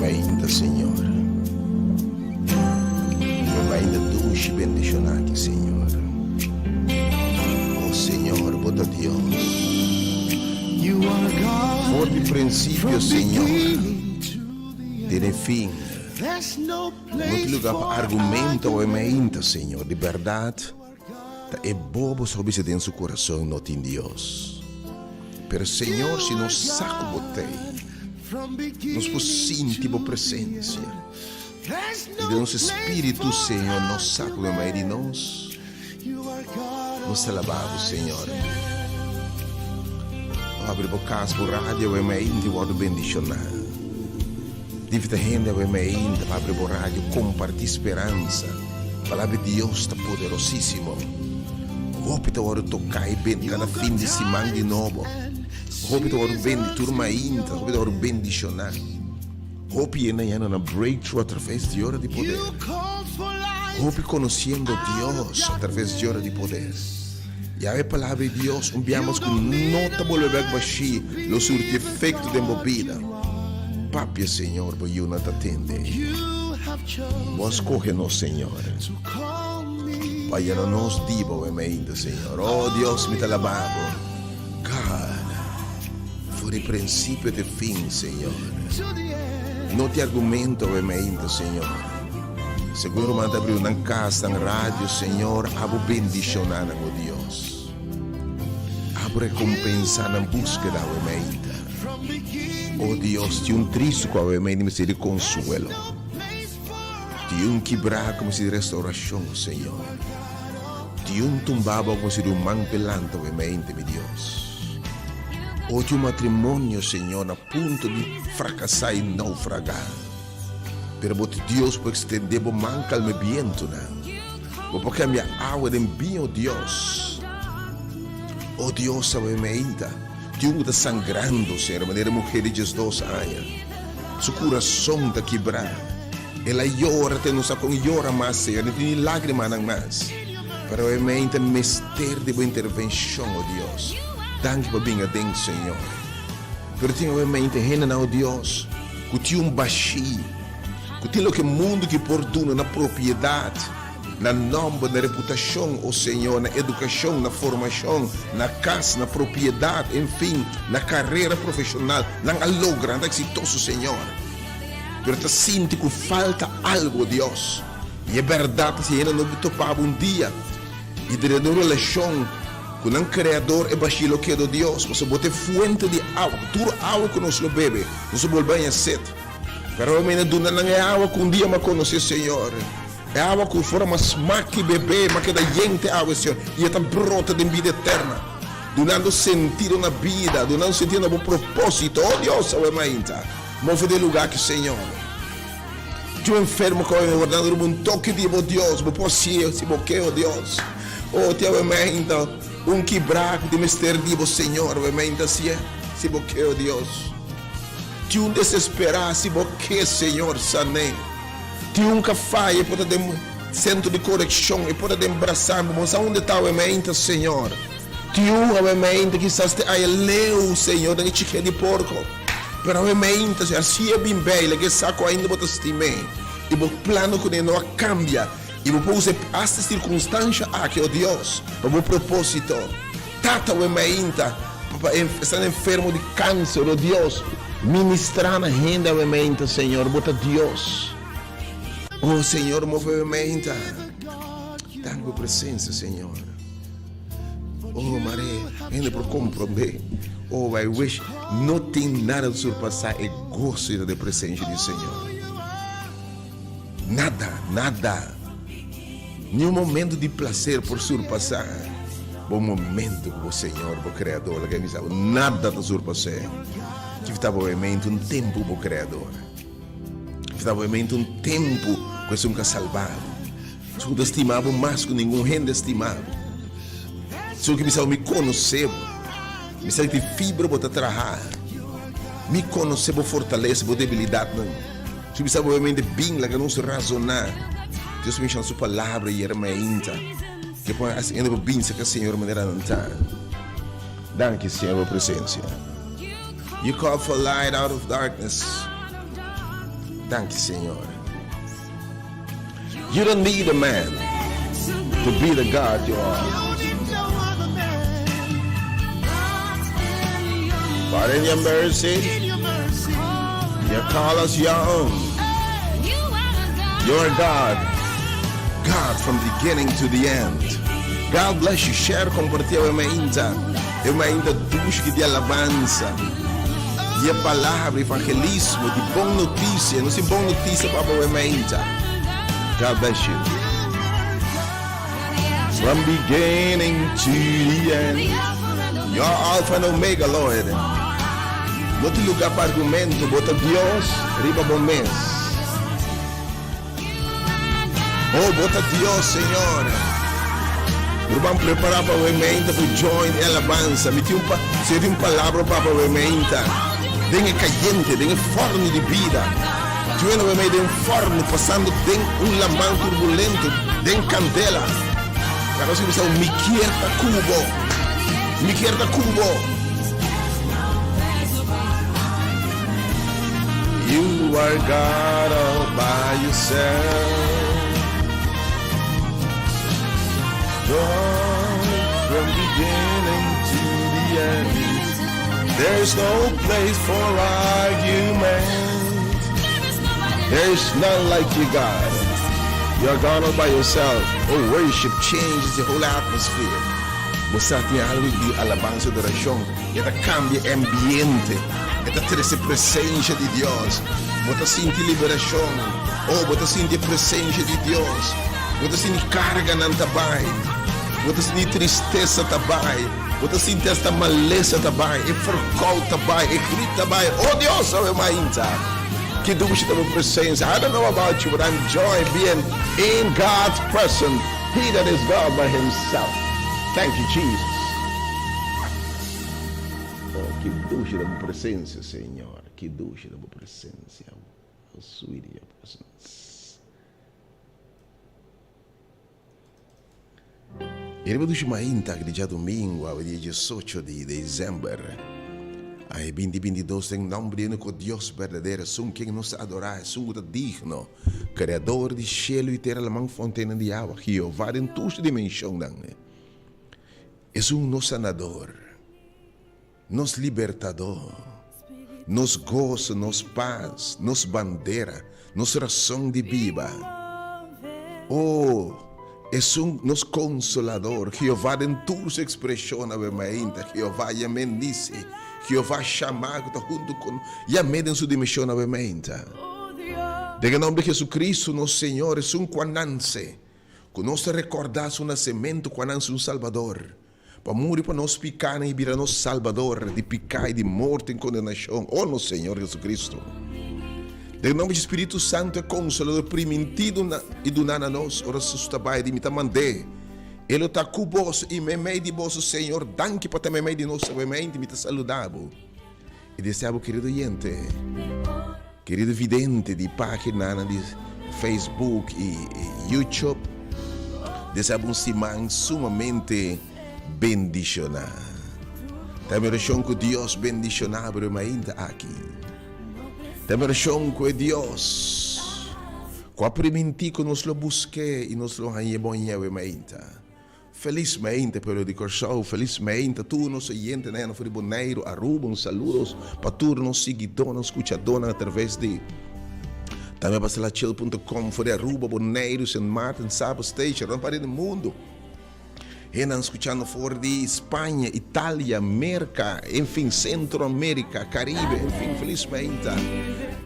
mainta, Señor. E mainta dushi bendishoná aki, Señor. O Señor, bo ta Dios. For di prinsipio, Señor, te na e fin. No tin lugá pa argumento awe mainta, Señor. Di bèrdat, ta e bobo so bisa den su kurason, No tin Dios. Pero, Señor, si nos sa ku bo t'ei, nos por sinti bo presensia. I den nos espíritu, Señor, nos sa ku bo mei di nos. Nos ta laba bo, Señor. Bo habri bo kas, bo radio awe mainta i wòrdu bendishoná. Invita hende awe mainta pa habri bo radio, kompartí speransa. Palabra di Dios ta poderosísimo. Hopi ta wòrdu toká i bendi kada fin di siman di nobo. Hopi ta wòrdu bendi tur mainta, hopi ta wòrdu bendishoná. Hopi hende a yena na breakthrough atraves di ora di poder. Hopi konosiendo Dios atraves di ora di poder. Ya e Palabra di Dios un bia mas ku no ta bolbe bek bashí lo surti efekto den bo bida. Papia, Señor, bo yunan ta tende. Bo a skohe nos, Señor, pa yena nos di bo ainda, Señor. Oh Dios, mi ta laba bo. God, for di prinsipio te fin, Señor. No tin argumento awe mainta, Señor. Segun ruman ta abriu nan kas, nan radio, Señor, abo bendishoná nan, o Dios. Abo rekompensá nan búskeda awe mainta. O Dios, tin un tristu ku awe mainta mester di konsuelo. Tin un kibrá ku mester di restaurashon, Señor. Tin un tumbá bo ku mester di un man p'e lanta awe mainta, mi Dios. O tin un matrimonio, Señor, na punto di frakasá i naufragá. Pero bo ta Dios por ekstendé bo man kalma e bientunan. Bo por kambia awa den biña, o Dios. O Dios, awe mainta, tin un ku ta sangrando, Señor, manera e muher di diesdos aña. Su kurason ta kibrá. El a yora te no sa kon yora mas, Señor, no tin ni lágrimanan mas. Pero awe mainta mester di bo intervenshon, o Dios. Danki pa bin aden, Señor. Pero tin awe mainta hendenan, o Dios, ku tin un bashí, ku tin loke mundu ki por duna na propiedat, na nòmber, na reputashon, o Señor, na edukashon, na formashon, na kas, na propiedat, enfin, na karera profeshonal, nan a logra, nan ta eksitoso, Señor. Pero ta sinti ku falta algu, o Dios. I e bèrdat ta si hende no topa bo un dia i drenta un relashon ku nan Kreador, e bashí lo keda, o Dios, pasobra bo ta e fuente di awa, ku tur awa ku nos lo bebe, nos lo bolbe haña set. Pero mi na duna nan e awa ku un dia mi a konosé, Señor. E awa ku for a smak ki bebé, mi a keda yen te awe, Señor, i e ta brota den bida eterna, dunando sentido na bida, dunando sentido na bo propósito. O Dios, awe mainta, move den e lugá aki, Señor. Tin un enfermo ku awe wardando riba un toke di bo, Dios. Bo por hasié si bo ke, o Dios. O, tin awe mainta un kibrá ku tin mester di bo, Señor. Awe mainta hasié si bo ke, o Dios. Tin un desesperá, si bo ke, Señor, san'é. Tin un ka faya, e por ta den sentro di korekshon, e por ta den brasá bo. Bo sa unda e ta awe mainta, Señor. Tin un awe mainta kisas te aya leu, Señor, den e chiké di porko. Pero awe mainta, Señor, si e bin bei, laga e sa ku ainda bo ta stim'é, i bo plano kuné no a kambia, i bo por usa e asta sirkunstansha aki, o Dios, pa bo propósito. Tata, awe mainta, pa esnan enfermo di kanser, o Dios, ministrá na hende awe mainta, Señor. Bo ta Dios. O Señor, move awe mainta. Danki bo presensia, Señor. Oh, mare, hende por komprondé. Oh, I wish no tin nada ta surpasá e goso di ta den presensia di Señor. Nada, nada. Ni un momento di placer por surpasá bo momento ku bo Señor, bo Kreador. Laga mi sa bo, nada ta surpas'é. Kif ta bo mente un tempu bo Kreador? Kif ta bo mente un tempu ku esun ka salba bo? Esun ku ta stima bo mas ku ningun hende stima bo? Esun ku bisa bo, mi konosé bo, mi sa di ki fibra bo ta traha, mi konosé bo fortalesa, bo debilidatnan. Su bisa bo mente bin laga nos razoná. Dios menshona su palabra yera mainta ke por hasi hende por bin serka Señor manera nan ta. Danki Señor pa bo presensia. You call for light out of darkness. Danki Señor. You don't need a man to be the God you are. But in your mercy, you call us your own. You're God. God from beginning to the end. God bless you. Share, kompartí awe mainta. E mainta dushi di alabansa. Di e palabra, evangelismo, di bon notisia. Nos tin bon notisia pa awe mainta. God bless you. From beginning to the end. You're Alpha and Omega, Lord. No tin lugá pa argumento, bo ta Dios riba bo mes. Oh, bo ta Dios, Señor. Ruban prepará pa awe meinta pa join e alabansa. Mi tin un pa, Señor tin un palabra pa awe meinta. Den e kayente, den e fòrnu di bida. Juena awe mei den un fòrnu, pasando den un laman turbulento, den kandela. Laga nos bisa, Mi kier ta ku bo. Mi kier ta ku bo. You are God all by yourself. God from beginning to the end. There's no place for argument. There's none like you, God. You're God all by yourself. Oh, worship changes the whole atmosphere. Bo sa tin algo di alabansa adorashon. E ta kambia e ambiente. E ta trese presensia di Dios. Bo ta sinti liberashon. Oh, bo ta sinti e presensia di Dios. Bo ta sinti karganan ta bai. Bo ta sinti tristesa ta bai. Bo ta sinti asta malesa ta bai. E ferkout ta bai. E grip ta bai. Oh Dios, awe mainta. Ki dushi ta bo presensia. I don't know about you, but I'm enjoying being in God's presence. He that is God by himself. Thank you, Jesus. Oh, ki dushi ta bo presencia, Señor. Ki dushi ta bo presencia. How sweet is your presence. E riba dushi mainta di djadumingu, awe dia diesocho di december, aña 2022, den nomber di unico Dios berdadero, esun ken nos ta adora, esun cu ta digno, Creador di shelu y tera, laman fontenan di awa, Jehová den tur su dimensionnan. Esun nos Sanador, nos Libertador, nos goso, nos pas, nos bandera, nos rason di biba. O, esun nos Konsolador, Jehová den tur su ekspreshon awe mainta, Jehová yam'é Nisi, Jehová Shamá ku ta huntu ku nos, yam'é den su dimenshon awe mainta. Den e nòmber di Jesucristo nos Señor, esun ku a nanse, Ku nos ta rekordá su nasementu ku a nanse un Salbador, pa muri pa nos pikánan i bira nos Salbador di piká i di morto i kondenashon, o nos Señor Jesucristo. Den nomber di Spiritu Santu e Konsolador primintido na i duná na nos, ora Jesús ta bai di mi ta mand'é, E lo ta ku boso i meimei di boso. Señor, danki pa ta meimei di nos awemente. Mi ta saludá bo i deseá bo, kerido oyente, Kerido vidente di paginanan di Facebook i YouTube, desea bo un siman sumamente bendishoná. Ta mi orashon ku Dios bendishoná bo riba mainta aki. Ta mi orashon ku e Dios ku a primintí ku nos lo busk'é i nos lo hañ'é bon ñewe mainta. Felis meinte pueblo di Kòrsou, felis meinte tur nos oyentenan for di Boneiru, Aruba, un saludos pa tur nos siguidónan, skuchadónan atraves di tambe pa salachel punto com for di Aruba, Boneiru, Sint Maarten, Saba Station, rònt parti di mundu. Hendenan skuchando for di Spaña, Italia, Merka, enfin Sentro Amerika, Karibe, enfin felis meinte.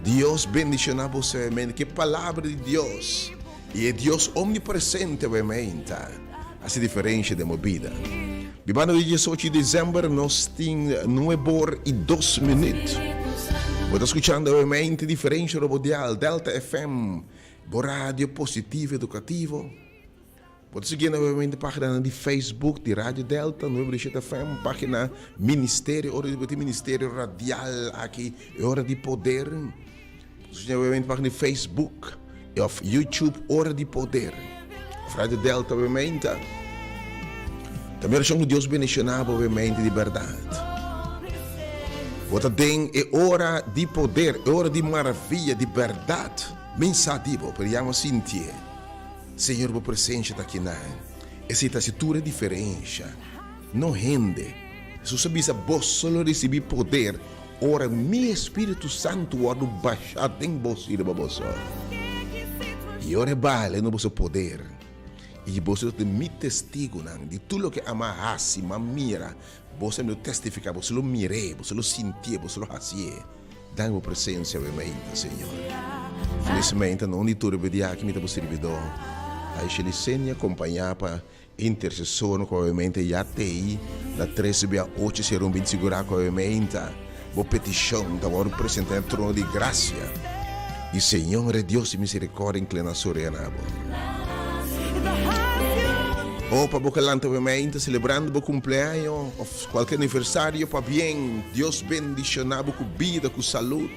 Dios bendishoná boso amen. Ke palabra di Dios. I e Dios omnipresente awe meinta hasi diferensha den bo bida. Bibando di diesocho di december nos tin nuebor i dos minuut. Bo ta skuchando awe meinta Diferensha Robodial, Delta FM, bo radio positivo edukativo. Bo ta siguiendo awe meinta paginanan di Facebook di Radio Delta nuebe di shete FM, pagina Ministerio, ora di bo tin Ministerio Radial aki, e ora di poder. Bo ta siguiendo pagina di Facebook of YouTube Ora di Poder of Radio Delta obviamente. Ta mi oracion cu Dios bendiciona bo obviamente di berdad. Bo ta den e ora di poder, e ora di maraviya, di bèrdat. Mi sa di bo, pero ya bo sintié. Señor, bo presensia ta akinan. Esei ta hasi tur e diferensha. No hende. Hesus a bisa, Boso lo risibí poder ora mi Spiritu Santu wòrdu bashá den boso i riba boso. I ora e baha, e duna boso poder. I boso lo ta mi testigunan di tur loke Ama a hasi, m'a mira. Boso lo testifiká, boso lo mir'é, boso lo sintié, boso lo hasié. Dame bo presensia awe mainta, Señor. Felis mainta, na un di tur e dia aki mi ta bo sirbidó. Aisha Licenia kompañá pa intersesornan ku awe mainta ya t'ei na tres bia ocho sero un binti sigurá ku awe mainta bo petishon ta wòrdu presentá na e trono di grasia di Señor e Dios di miserikòrdia inkliná su orea na bo. O pa bo kalanta awe mainta selebrando bo kumpleaño òf kualke aniversario pabien Dios bendishoná bo ku bida ku salud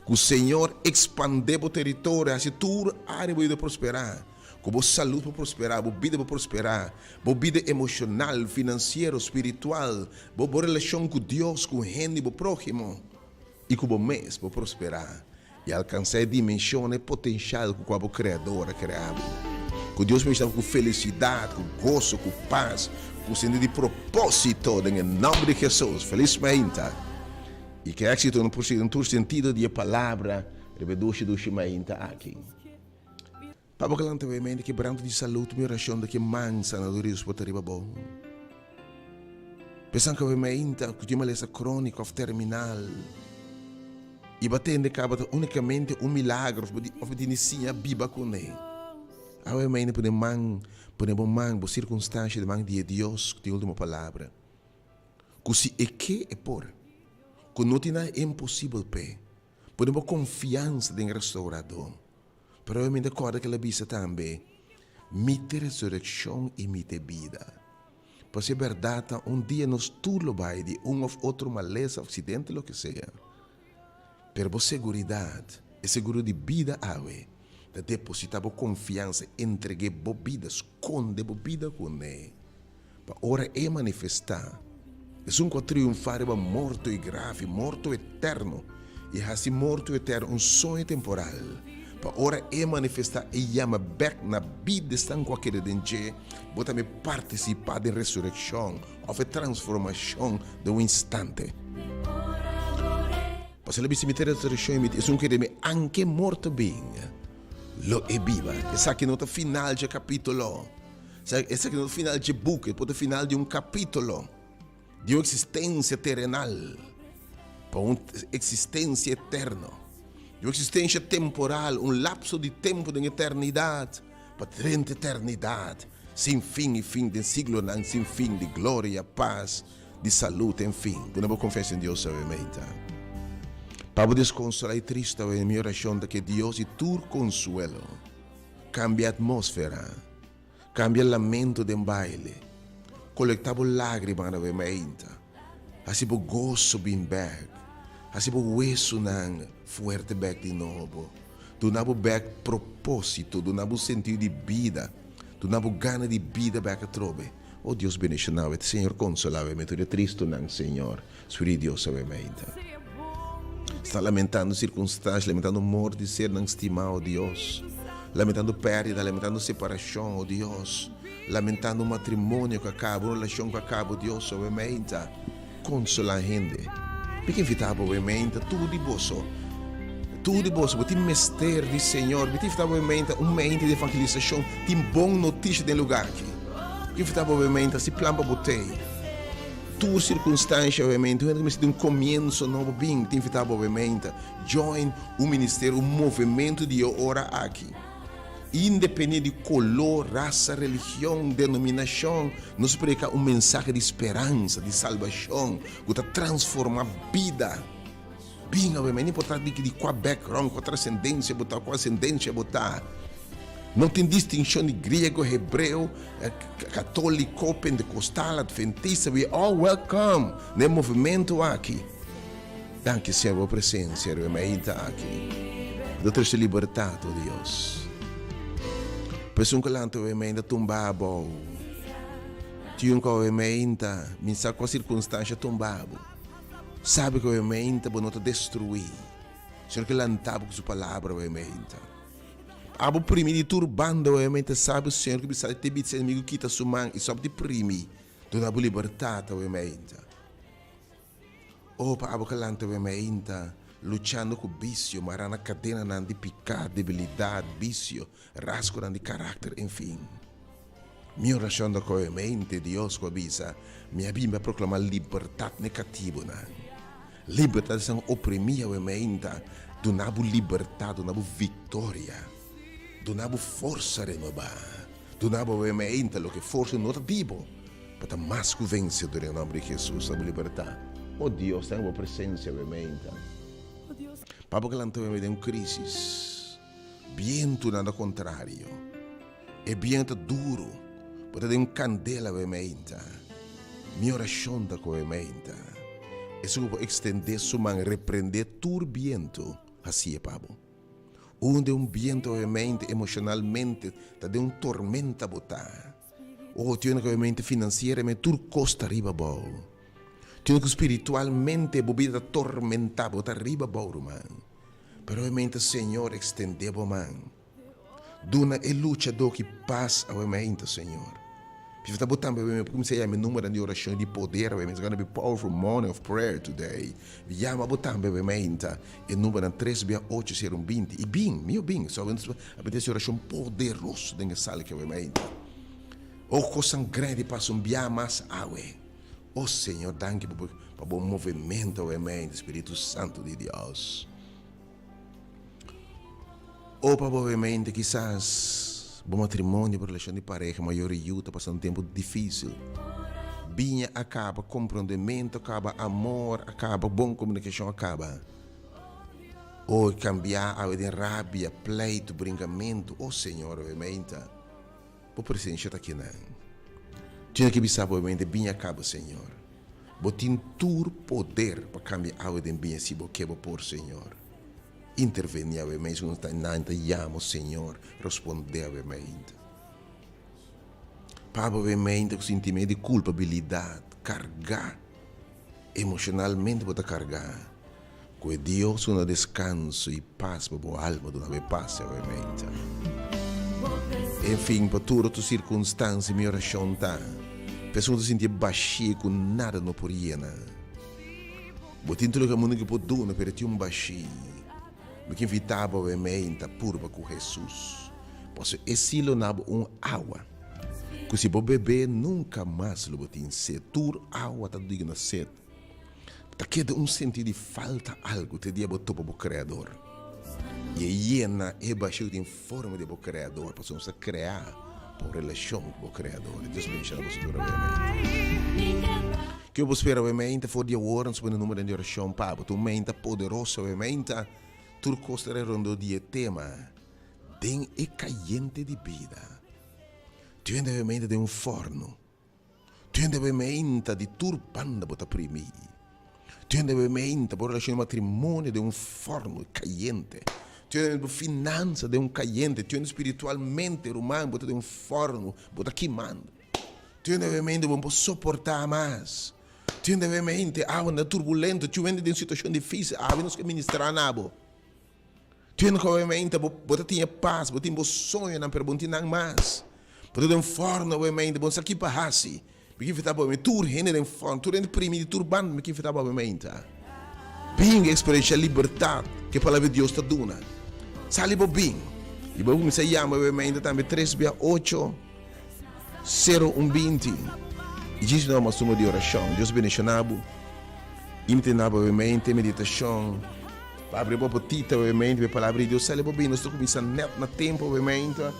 ku Señor ekspandé bo teritorio hasi tur área bo yuda prosperá. Ku bo salud por prosperá, bo bida por prosperá, bo bida emoshonal, finansiero, spiritual, bo bo relashon ku Dios, ku hende, bo próhimo i ku bo mes por prosperá i alkansá e dimenshon, e potenshal ku kua bo Kreador a krea bo. Ku Dios por bishita bo ku felisidat, ku goso, ku pas, ku sentido di propósito den e nòmber di Hesus. Felis mainta i ke éksito den tur sentido di e palabra riba e dushi dushi mainta aki. Pa bo kalanta bo e mente kebranto di salud mi orashon ta ke man sanador di Dios por ta riba bo. Pensan ku bo e meinta ku tin malesa kroniko of terminal i bo a tende kaba ta unikamente un milagro of bo tin di siña biba kuné. Awe e meinta pone man pone bo man bo sirkunstansha den man di e Dios ku tin ultimo palabra. Ku si e ke e por. Ku no tin nada imposibel p'e. Pone bo konfiansa den e Restauradó. Pero mi ta kòrda ku el a bisa tambe, Mi ta e resurekshon i mi ta e bida. Pasobra e bèrdat ta, un dia nos tur lo bai di un òf otro malesa, aksidente, loke sea. Pero bo seguridat, e seguro di bida awe, ta depositá bo konfiansa, entreg'é bo bida, skonde bo bida kuné. Pa ora E manifestá, esun ku a triunfá riba morto i grafi, morto eterno, i hasi morto eterno un soño temporal, pa ora E manifestá, E yama bèk na bida esnan ku a kere den dje, bo tambe partisipá den resurekshon òf e transformashon den un instante. Pasobra el a bisa, Mi ta e resurekshon i mi ta esun ku kere den mi, anke morto bin, lo e biba. Esaki no ta final dje kapítulo. Esaki no ta final dje buki, e por ta final di un kapítulo, di un eksistensia terenal pa un eksistensia eterno, di un eksistensia temporal, un lapso di tempu den eternidat pa drenta eternidat sin fin i fin den siglonan sin fin di gloria, pas, di salud, en fin. Pone bo konfiansa den Dios awe meita. Pa bo deskonsolá i trist awe, mi orashon ta ke Dios di tur konsuelo Kambia atmósfera, kambia lamento den baile, kolektá bo lágrimanan awe mainta, hasi bo goso bin bèk, hasi bo wesunan fuerte bèk di nobo, duna bo bèk propósito, duna bo sentido di bida, duna bo gana di bida bèk atrobe. O Dios bendishoná awe, Señor konsolá awe, mi tur e tristunan, Señor, Spiritu di Dios awe mainta. Sta lamentando sirkunstansia, lamentando morto di sernan stimá, o Dios. Lamentando pèrdida, lamentando separashon, o Dios. Lamentando un matrimonio ku a kaba, un relashon ku a kaba, o Dios, awe mainta konsolá hende. Mi ke invitá bo awe mainta, tur di boso, tur di boso, bo tin mester di Señor. Mi ta invitá bo awe mainta, un mainta di evangelisashon. Tin bon notisia den lugá aki. Mi ke invitá bo awe mainta, hasi plan pa bo tei. Tur sirkunstansha obviamente, un hende ku mester di un komienso nobo bin ta invitá bo obviamente join un ministerio, un movementu di e ora aki. Independiente di koló, rasa, religion, denominashon, nos prediká un mensahe di speransa, di salbashon ku ta transformá bida. Bin obviamente, no importá di kua background, kua trasendensia bo ta, kua asendensia bo ta. No tin distinshon di griego, hebreo, katoliko, pentekostal, adventista, we all welcome na e movementu aki. Danki Señor pa bo presensia riba e mainta aki. Bo ta trese libertat, o Dios. Pa esun ku lanta riba e mainta tumba abou. Tin un ku awe mainta, mi sa kua sirkunstansha tumba bo. Sabi ku awe meinta bo no ta destruí. Señor ke lanta bo ku su palabra awe meinta. Abo primi di tur banda awe meinta sabi Señor ke bisa te bitsa enemigu kita su man i stòp di primi duna bo libertat awe meinta. Oh pa abo ke lanta awe meinta luchando ku bisio mará na kadenanan di piká, debilidat, bisio, rasgonan di karakter, enfin. Mi orashon ta kohe mente Dios ku a bisa, Mi a bin pa proklamá libertat n'e katibunan. Libertat esnan oprimí awe meinta, duna bo libertat, duna bo viktoria, duna bo forsa renobá, duna bo awe meinta loke forsa no ta di bo, bo ta mas ku vensedor den nòmber di Hesus, na bo libertat. O Dios, den bo presensia awe meinta. Pa bo ke lanta awe den un krísis, bientunan ta kontrario. E bientu ta duru, bo ta den un kandela awe meinta. Mi orashon ta ku awe meinta. Esun ku por ekstendé su man reprendé tur bientu, hasié pa bo. Un den un bientu awe meinta emoshonalmente ta den un tormenta bo ta. O tin ku awe meinta finansieramente tur kos ta riba abou. Tin ku spiritualmente bo bida ta tormentá, bo ta riba abou ruman. Pero awe meinta Señor ekstendé bo man. Duna e luchadó ki pas awe mainta, Señor. P'e ta bo tambe awe mi por kuminsá yama e numbernan di orashon di poder awe. It's gonna be powerful morning of prayer today. Yama bo tambe awe mainta e numbernan tres bia ocho sero un binti. I bin, mihó bin. So awe nos a bini hasi orashon poderoso den e sala aki awe mainta. Oh, kosnan grandi pasa un bia mas awe. Oh, Señor, danki pa bo movemento awe mainta, Spiritu Santu di Dios. O pa bo mente kisas bo matrimonio, bo relashon di pareha, mayor i yu ta pasa un tempu difísil. Biña a kaba, komprondementu a kaba, amor a kaba, bon komunikashon a kaba. O e kambiá awe den rabia, pleitu, brinkamentu. O Señor, awe meinta, bo presensia ta kinan. Tene ke bisa bo mente, biña a kaba, Señor. Bo tin tur poder pa kambia awe den biña si bo ke bo por, Señor. Interveni awe mes ku nos ta nan ta yama Señor rospondé awe meinta. Papa awe meinta ku sintimento di kulpabilidat kargá emoshonalmente bo ta kargá ku e Dios ku na deskanso i pas pa bo alma duna bo e pas awe meinta. Enfin pa tur otro sirkunstansia mi orashon ta pa esun ku ta sinti e bashí ku nada no por yena. Bo tin tur loke mundu ke por duna, pero tin un bashí. Mi ke invitá bo awe meinta purba ku Hesus. Pasobra e sí lo na bo un awa ku si bo bebé nunka mas lo bo tin sed. Tur awa ta digna sed. Ta keda un sentí di falta algu te dia bo topa bo Kreador. I e yena e bashí ku tin forma di bo Kreador, pasobra nos ta kreá pa un relashon ku bo Kreador. Dios bendishoná boso tur awe meinta. Ke bo spera awe meinta for di awor nos pone numbernan di orashon pa bo. Ta un meinta poderoso awe meinta. Tur kos ta rondó di e tema den e kayente di bida. Tur hende awe meinta den un fòrnu. Tur hende awe meinta di tur banda bo ta primi. Tur hende awe meinta bo relashon di matrimonio den un fòrnu kayente. Tur hende bo finansa den un kayente. Tur hende spiritualmente ruman bo ta den un fòrnu bo ta kimando. Tur hende awe meinta bo no por soportá mas. Tur hende awe meinta awe na turbulento. Tur hende den situashon difisil awe nos ke ministrá na bo. Tin obviamente bo bo ta tin e pas, bo tin bo soñonan pero bo no tin nan mas. Bo ta den fòrno obviamente, bo no sa ki pa hasi. Mi ke invitá bo obviamente tur hende den fòrno, tur hende primi di tur banda mi ke invitá bo obviamente. Bin eksperenshá libertat ku e Palabra di Dios ta duna. Sali bo bin. I bo kuminsá yama obviamente tambe tres bia ocho sero un binti. I djis mi ta mas numero di orashon. Dios bendishoná bo. I mi ta na bo obviamente meditashon. Pa abri bo apetito obviamente pa e palabra di Dios sali bo bin. Nos ta kuminsá nèt na tempu obviamente.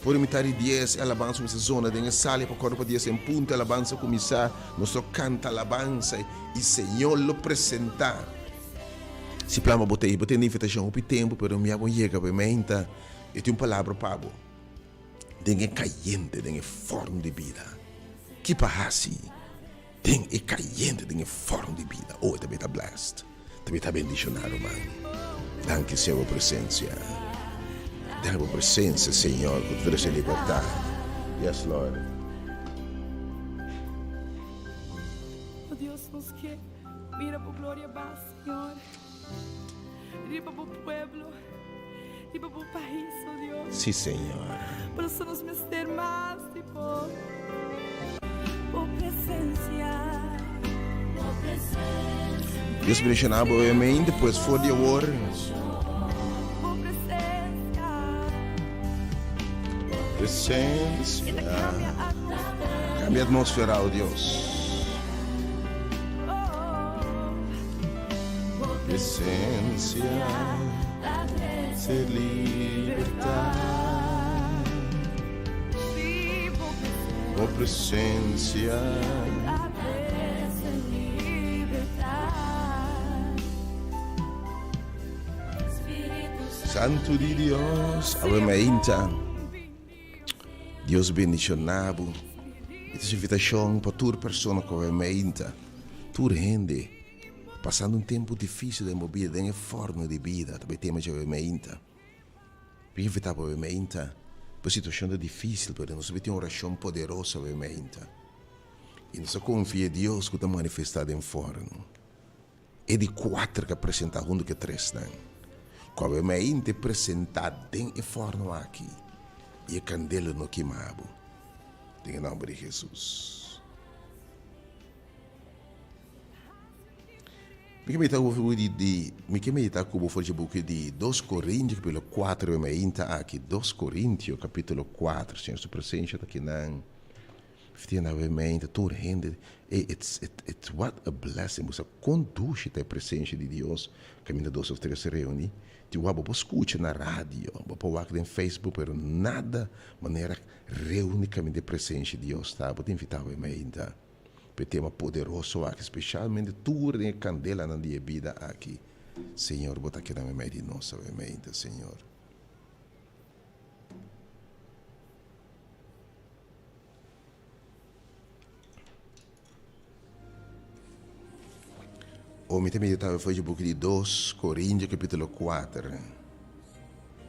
For di mitad di dies e alabansa kuminsá zona den e sala i pa kòrda pa dies en punto e alabansa kuminsá. Nos lo kanta alabansa i Señor lo presentá. Si plan pa bo ta ei, bo tende invitashon hopi tempu pero mi a bo yega obviamente e tin un palabra pa bo den e kayente, den e fòrnu di bida. Ki pa hasi? Den e kayente den e fòrnu di bida. Oh, e ta beta blessed. Ta beta bendishoná, ruman. Danki, Señor, bo presensia. Danki bo presensia, Señor, ku ta trese libertat. Yes, Lord. Oh Dios, nos ke mira bo gloria. trabá, Señor, riba bo pueblo, riba bo pais, oh Dios. Sí, Señor. Por eso nos mester mas di bo. Bo presencia, bo presencia. Dios bendiciona bo obviamente, pues for di awor. Bo presencia. Bo presencia. E ta cambia atmosfera. Cambia atmosfera, oh Dios. Bo Presencia. Ta trece libertad. Sí, bo presencia. Bo presencia. Ta trece libertad. Spiritu Santo di Dios, awe mainta. Dios bendiciona bo. E ta su invitacion pa tur persona cu awe mainta, tur hende pasando un tempo dificil den bo bida, den e forno di bida, ta bay tema dje awe mainta. Mi invita bo awe mainta, bo situacion ta dificil, pero nos ta tin oracion poderoso awe mainta. Y nos ta confia Dios cu ta manifesta den forno. E di kuater ku a presentá huntu ku e tresnan, ku awe mainta e presentá den e fòrnu aki, i e kandela no kima bo. Den e nòmber di Hesus. Mi ke meditá ku bo di mi ke meditá ku bo for dje buki di Dos Korintio kapítulo kuater awe mainta aki. Dos Korintio kapítulo kuater. Señor su presensia ta kinan. Ftia na mente tur hende ey it's it it's what a blessing bo sa kon dushi ta e presencia di Dios kaminda dos of tres reuni ti wak bo por skucha na radio bo por wak den Facebook pero nada manera reuni kaminda e presencia di Dios ta bo ta invita bo mainta pa e tema poderoso aki specialmente tur den e kandelanan di e bida aki Señor bo ta keda meimei di nos awe mainta Señor. O mi ta meditá for dje buki di Dos Korintio kapítulo kuater,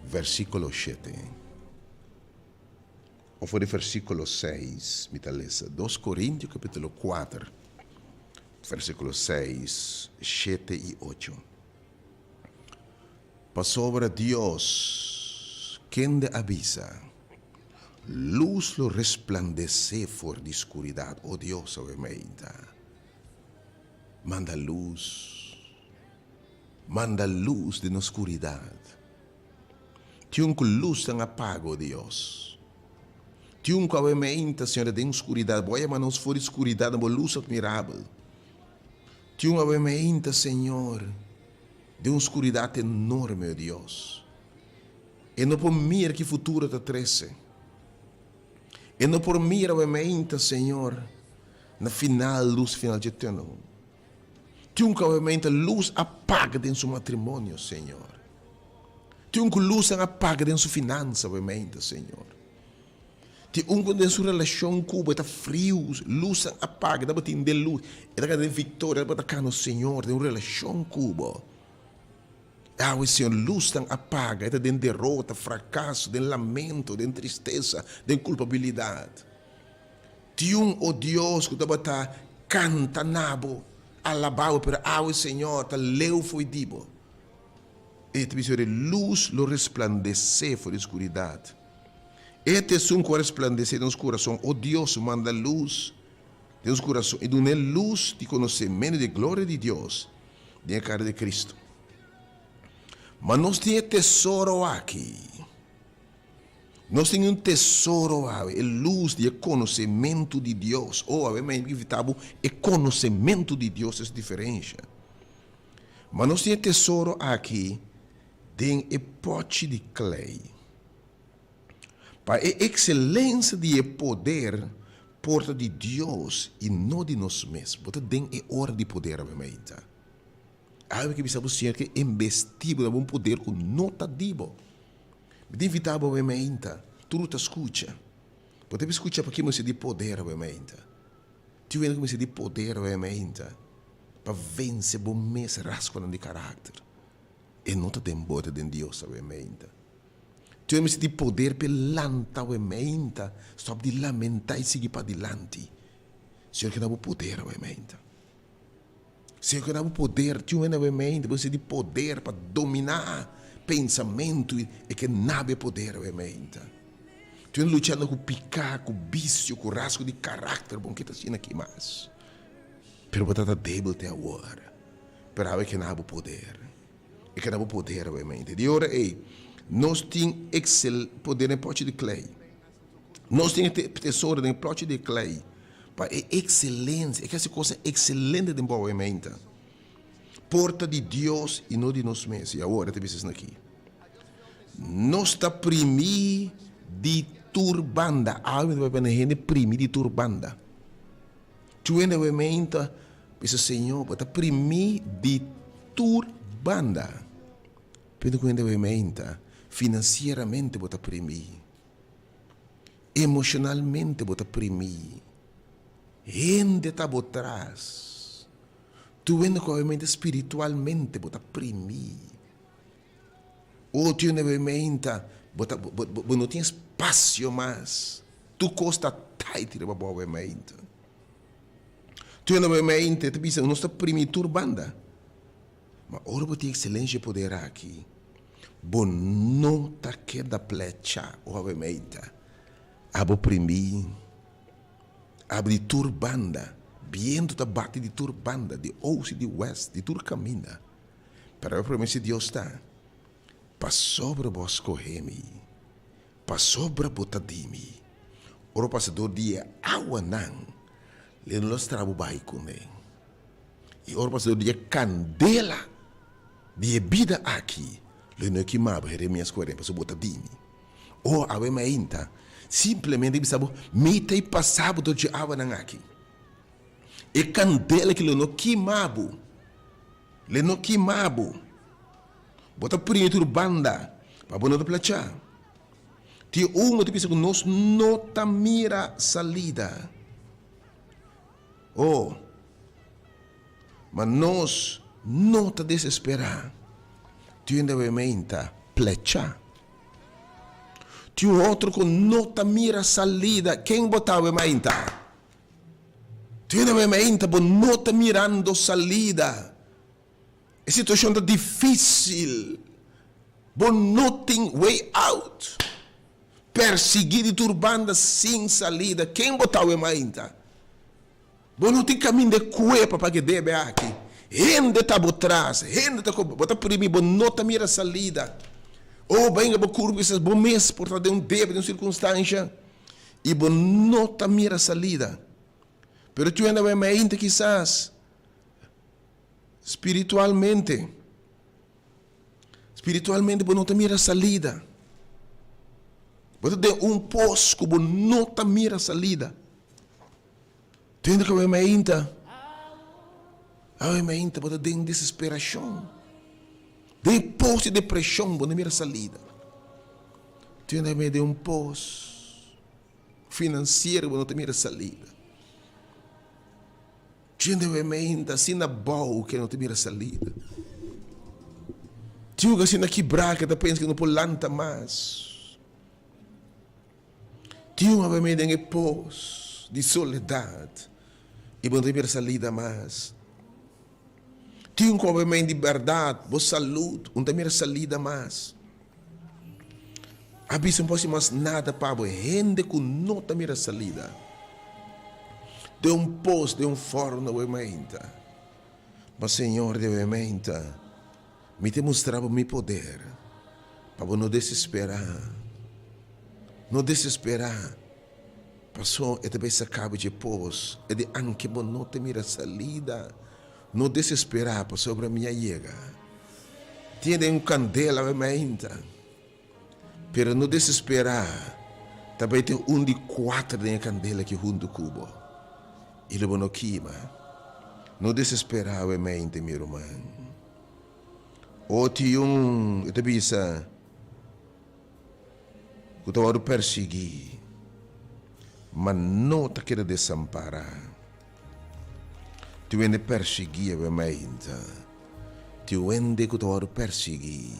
versíkulo shete. O for di versíkulo seis mi ta lesa. Dos Korintio kapítulo kuater, versíkulo seis, shete i ocho. Pasobra Dios, kende a bisa, Lus lo resplandesé for di skuridat. O Dios, awe meinta, manda lus, manda lus den nos skuridat. Tin un ku lusnan a paga, o Dios. Tin un ku awe meinta, Señor, ta den skuridat. Bo a yama nos for di skuridat na bo lus atmirabel. Tin un awe meinta, Señor, den un skuridat enorme, o Dios. E no por mira ki futuro ta trese. E no por mira awe meinta, Señor, na final, lus final dje tunnel. Tin un ku awe meinta lus a paga den su matrimonio, Señor. Tin un ku lusnan a paga den su finansa awe meinta, Señor. Tin un ku den su relashon ku bo e ta friu, lusnan a paga, e tabatin den lus, e ta keda den viktoria, e tabata kano, Señor, den un relashon ku bo. Awe, Señor, lusnan a paga, e ta den derota, frakaso, den lamento, den tristesa, den kulpabilidat. Tin un, o Dios, ku tabata kanta na bo, alabá bo, pero awe, Señor, ta leu fo'i di bo. E ta bisa ora e lus lo resplandesé for di skuridat. E ta esun ku a resplandesé den nos kurason, o Dios, manda lus den nos kurason i duna e lus di konosementu di e gloria di Dios den e kara di Kristu. Ma nos tin e tesoro aki. Nos tin un tesoro awe, e lus di e konosementu di Dios. Oh, awe mi a invitá bo, e konosementu di Dios es diferensha. Ma nos tin e tesoro aki den e pòchi di klei. Pa e ekselensia di e poder por ta di Dios i no di nos mes. Bo ta den e ora di poder awe mainta. Awe ke bisa bo Señor ke embestí bo na bo un poder ku no ta di bo. Mi ta invitá bo awe mainta, tur ta skucha. Bo ta skucha pa ke mester di poder awe mainta. Tin hende ku mester di poder awe mainta pa vense bo mes rasgonan di karakter. E no ta den bo, e ta den Dios awe mainta. Tin hende mester di poder p'e lanta awe meinta, stòp di lamentá i sigui padilanti. Señor ke da bo poder awe meinta. Señor ke dabo poder, tin un hende awe mente bo mester di poder pa dominá pensamentu i e ke nabe poder awe mente. Tin un luchando ku piká, ku bisio, ku rasgo di karakter, bo no ke ta asina aki mas. Pero bo ta ta débil te awor. Pero awe ke nabo poder. E ke nabo poder awe mente. Di ora ei, nos tin eksel poder den pòchi di klei. Nos tin e tesoro den e pòchi di klei pa e ekselensia, e ke hasi kosa ekselente den bo awe mente. Por ta di Dios i no di nos mes. I awor e ta bisa esaki. Nos ta primí di tur banda. Awe mi ta papia na hende primí di tur banda. Tur hende awe meinta bisa, Señor, bo ta primí di tur banda. Pero ku hende awe meinta, finansieramente bo ta primí, emoshonalmente bo ta primí, hende ta bo tras. Tur hende ku awe meinta spiritualmente bo ta primí. Otro hende awe meinta bo ta bo no tin espasio mas. Tur kos ta tight riba bo awe mainta. Tur hende awe mainta ta bisa nos ta primi tur banda. Ma ora bo tin excelencia e poder aki, bo no ta keda plecha o awe mainta. Abo primi, abo di tur banda, biento ta bati di tur banda, di oost i di west, di tur kaminda. Pero e promesa di Dios ta, Pasobra bo a skohe mi. Pasobra bo ta di mi. Ora bo pasa dor di e awanan, lo no lastra bo bai kuné. I ora bo pasa dor di e kandela di e bida aki, lo no kima bo. Jeremias kuarenta, Pasobra bo ta di mi. O awe mainta, simplemente bisa bo, Mi ta i pasa bo dor dje awanan aki. E kandela aki lo no kima bo, lo no kima bo. Bo ta primi tur banda pa bo no ta plachá. Tin un bo ta bisa ku nos no ta mira salida. Oh, ma nos no ta desesperá. Tin un debe meinta plechá. Tin un otro ku no ta mira salida. Ken bo ta awe meinta? Tin un debe meinta bo no ta mirando salida. E situacion ta dificil. Bo no tin way out. Persigui di tur banda sin salida. Ken bo ta awe mainta? Bo no tin caminda e cue pa paga e debe aki. Hende ta bo tras, hende ta bo ta primi, bo no ta mira salida. Oh, benga bo curpa kisas bo mes por ta den un debe, den un circunstancia y bo no ta mira salida. Pero tu hende awe mainta kisas. Spiritualmente, spiritualmente bo no ta mira salida. Bo ta den un pos ku bo no ta mira salida. Tende ku awe mainta, awe mainta bo ta den desesperashon. Den e pos di depreshon bo no mira salida. Tende awe den un pos finansiero bo no ta mira salida. Djende we meinta asina bou ke no ta mira salida. Tin un asina kibrá ke ta pensa ke no por lanta mas. Tin un awe mei den e pos di soledat i bo no ta mira salida mas. Tin un ku awe mei di bèrdat bo salud un ta mira salida mas. A bisa un por hasi mas nada pa bo. Hende ku no ta mira salida den un pos, den un forno bo e mainta. Ma Señor den e mainta, mi ta mustra bo mi poder pa bo no desesperá. No desesperá, paso e ta bai saka bo dje pos, e di anke bo no ta mira salida. No desesperá, pasobra mi a yega. Tin den un kandela awe mainta. Pero no desesperá, ta bai tin un di kuater den e kandela aki huntu ku bo, i lo bo no kima. No desesperá awe mainta, mi ruman. O tin un, e ta bisa, ku ta wòrdu persiguí, ma no ta keda desampará. Tin wende persiguí awe mainta. Tin wende ku ta wòrdu persiguí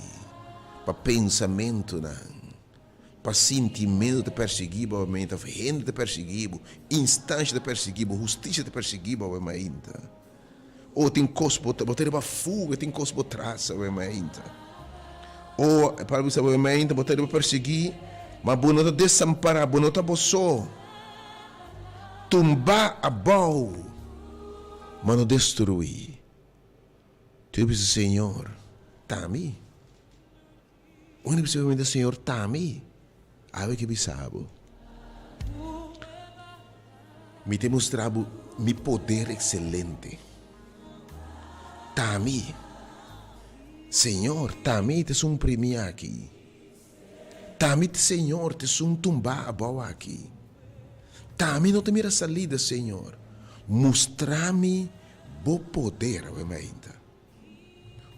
pa pensamentunan, pa sintimentu ta persiguí bo awe mainta, òf hende ta persiguí bo, instansha ta persiguí bo, hustisia ta persiguí bo awe mainta. Oh, tin kos bo ta, bo ta riba fuga, tin kos bo tras awe mainta. Oh, e palabra bisa awe mainta, bo ta riba persiguí, ma bo no ta desampará, bo no ta bo so. Tumbá abou, ma no destruí. Tur bisa, Señor, ta mi. Un hende bisa mi, Señor, ta mi. Awe ke bisa bo, Mi ta mustra bo mi poder ekselente. Ta mi, Señor, ta mi ta esun primi aki. Ta mi, Señor, ta esun tumbá abou aki. Ta mi no ta mira salida, Señor. Mustra mi bo poder awe mainta.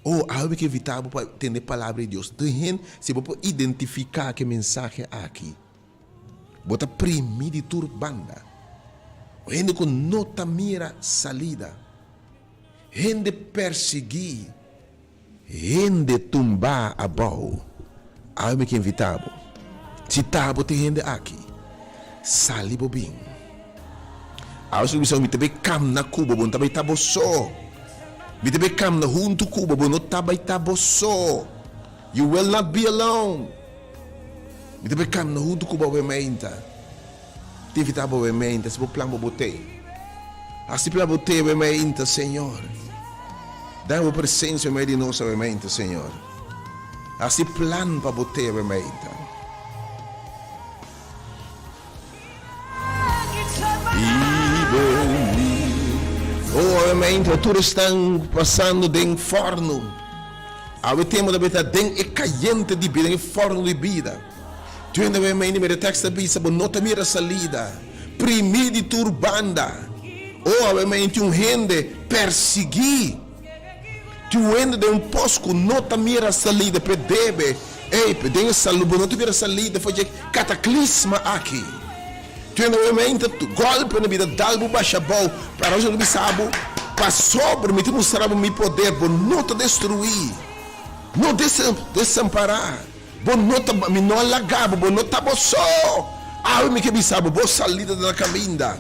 Oh, awe mi ke invitá bo pa tende e Palabra di Dios. Tin hende, si bo por identifiká ku e mensahe aki, bo ta primí di tur banda. Un hende ku no ta mira salida, hende persiguí, hende tumbá abou. Awe mi ke invitá bo, si ta bo tin hende aki, sali bo bin. Awe si bo bisa, Mi ta bai kamna ku bo, bo no ta bai ta bo so. Mi ta bai kamna huntu ku bo, bo no ta bai ta bo so. You will not be alone. Mi ta bai kamna huntu ku bo awe meinta. Mi ta invitá bo awe meinta, si bo plan bo bo tei. Hasi plan bo tei awe meinta, Señor. Dame bo presencia mei di nos awe meinta, Señor. Hasi plan pa bo tei awe meinta. Oh, awe meinta tur esnan pasando den forno. Awe tempo ta beta den e cayente di bida, den e forno di bida. Tur hende awe meinta mira e tekst ta bisa, bo no ta mira salida. Primi di tur banda. Oh, awe meinta un hende persigui. Tin un hende den un pos ku no ta mira salida p'e debe. Ey, p'e den e salu bo no ta mira salida for dje kataklisma aki. Tin hende awe meinta golpe na bida dal bo basha abou, pero awe mi bisa bo, pasobra mi ta mustra bo mi poder, bo no ta destruí, no desampará, bo no ta, mi no a laga bo, bo no ta bo so. Awe mi ke bisa bo, bo salida ta na kaminda.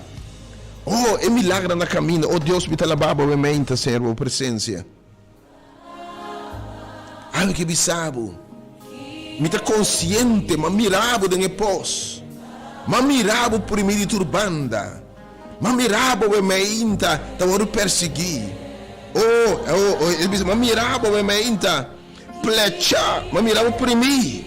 Oh, e milagronan na kaminda. Oh Dios, mi ta alabá bo awe-meinta, Señor, bo presensia. Awe ke bisa bo, mi ta konsiente, m'a mira bo den e pos. M'a mira bo primí di tur banda. M'a mira bo awe-meinta ta wòrdu persiguí. Oh, oh, oh, el bisa, m'a mira bo awe-meinta Plecha, m'a mira bo primí.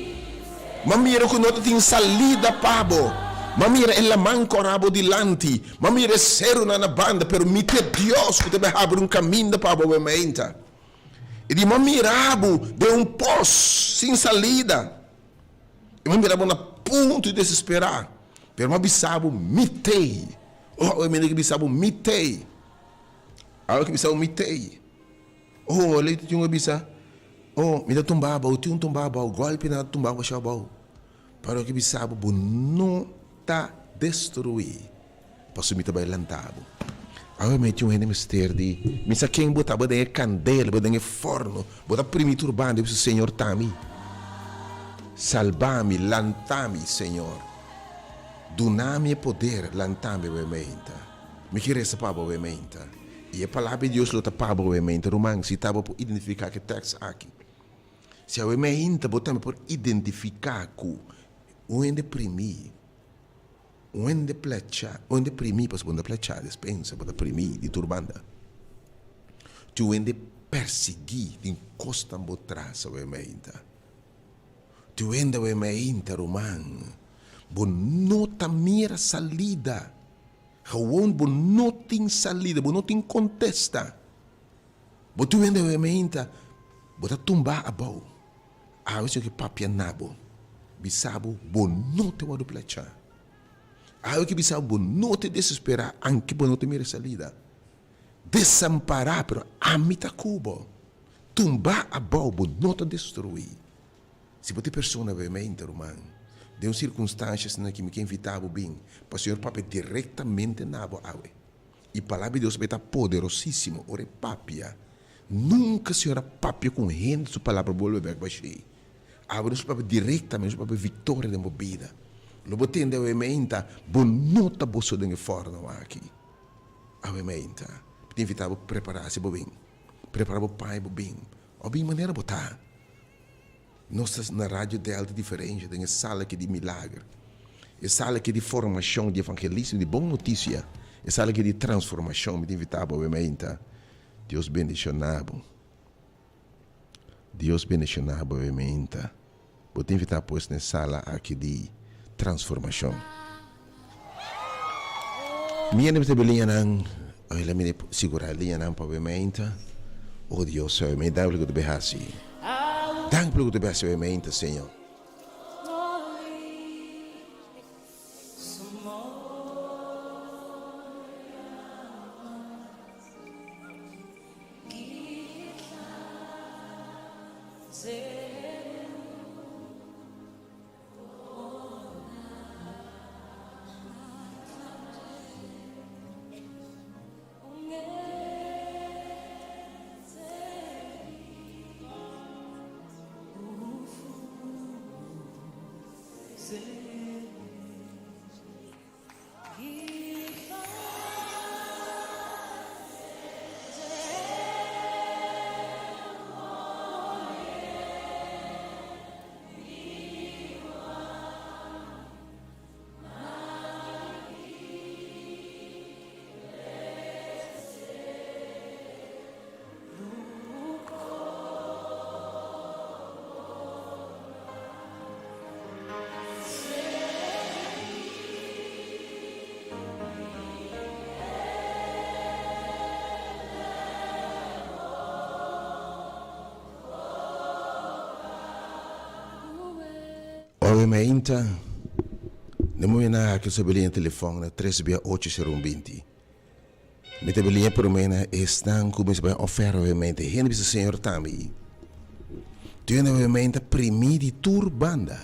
M'a mira ku no ta tin salida pa bo. M'a mira e laman kòrá bo dilanti. M'a mira e serunan na banda, pero mi ta e Dios ku ta bai habri un kaminda pa bo awe mainta. I di m'a mira bo den un pos sin salida. I m'a mira bo na punto di desesperá, pero m'a bisa bo, Mi t'ei. Oh, awe mi bisa bo, Mi t'ei. Awe mi bisa bo, Mi t'ei. Oh, lei tin un a bisa, Oh, mi ta tumba abou, tin un tumba abou, golpenan a tumba basha abou. Pero aki bisa bo, bo no ta destruí, pasobra mi ta bai lanta bo. Awe mi tin un hende mester di, mi sa ken bo ta, bo den e kandela, bo den e forno, bo ta primi tur banda, i bisa, Señor ta mi. Salba mi, lanta mi, Señor. Duna mi e poder, lanta mi, awe meinta. Mi ke resa pa bo, awe meinta. I e Palabra di Dios lo ta pa bo awe meinta. Ruman, si ta bo por identifiká ku e tèks aki. Si awe meinta bo tambe por identifiká ku un hende primí, un hende plechá, un hende primí, pasobra bo no ta plechá, despensa, bo ta primí di tur banda. Tin un hende persiguí, tin kosnan bo tras awe meinta. Tin un hende awe meinta, ruman, bo no ta mira salida. Gewoon bo no tin salida, bo no tin kontesta. Bo tin wende awe meinta, bo ta tumba abou. Awe si ke papia na bo, bisa bo, bo no ta wòrdu plechá. Awe ke bisa bo, bo no ta desesperá, anke bo no ta mira salida. Desampará, pero ami ta ku bo. Tumba abou, bo no ta destruí. Si bo ta e persona obviamente, ruman, den un sirkunstansha asina ki mi ke invitá bo bin pa Señor papia direktamente na bo awe. I Palabra di Dios bai ta poderosísimo ora e papia. Nunka Señor a papia ku un hende su palabra bolbe bèk bashí. Awe nos papia direktamente, nos papia viktoria den bo bida. Lo bo tende awe meinta, bo no ta boso den e fòrno aki. Awe meinta. Mi ta invitá bo prepará si bo bin. Prepará bo pai bo bin. Òf bin manera bo ta. Nos ta na Radio Delta Diferensha den e sala aki di milager. E sala aki di formashon, di evangelismo, di bon notisia. E sala aki di transformashon. Mi ta invitá bo awe meinta. Dios bendishoná bo. Dios bendishoná bo awe meinta. Bo ta invitá pues na e sala aki di transformashon. Mi a mester liñanan, oye la mi sigurá liñanan pa awe meinta. Oh Dios, awe meinta dank pa loke bo ta bay hasi. Dank pa loke bo ta bay hasi awe meinta, Señor. Oe mainta, den moe na aki sa beliña telefòn na tres bia ocho sero un binti. Mi ta beliña promé na esnan ku mester bai oferta oe mainta. Hende bisa Señor tambe. Tur hende oe mainta primí di tur banda.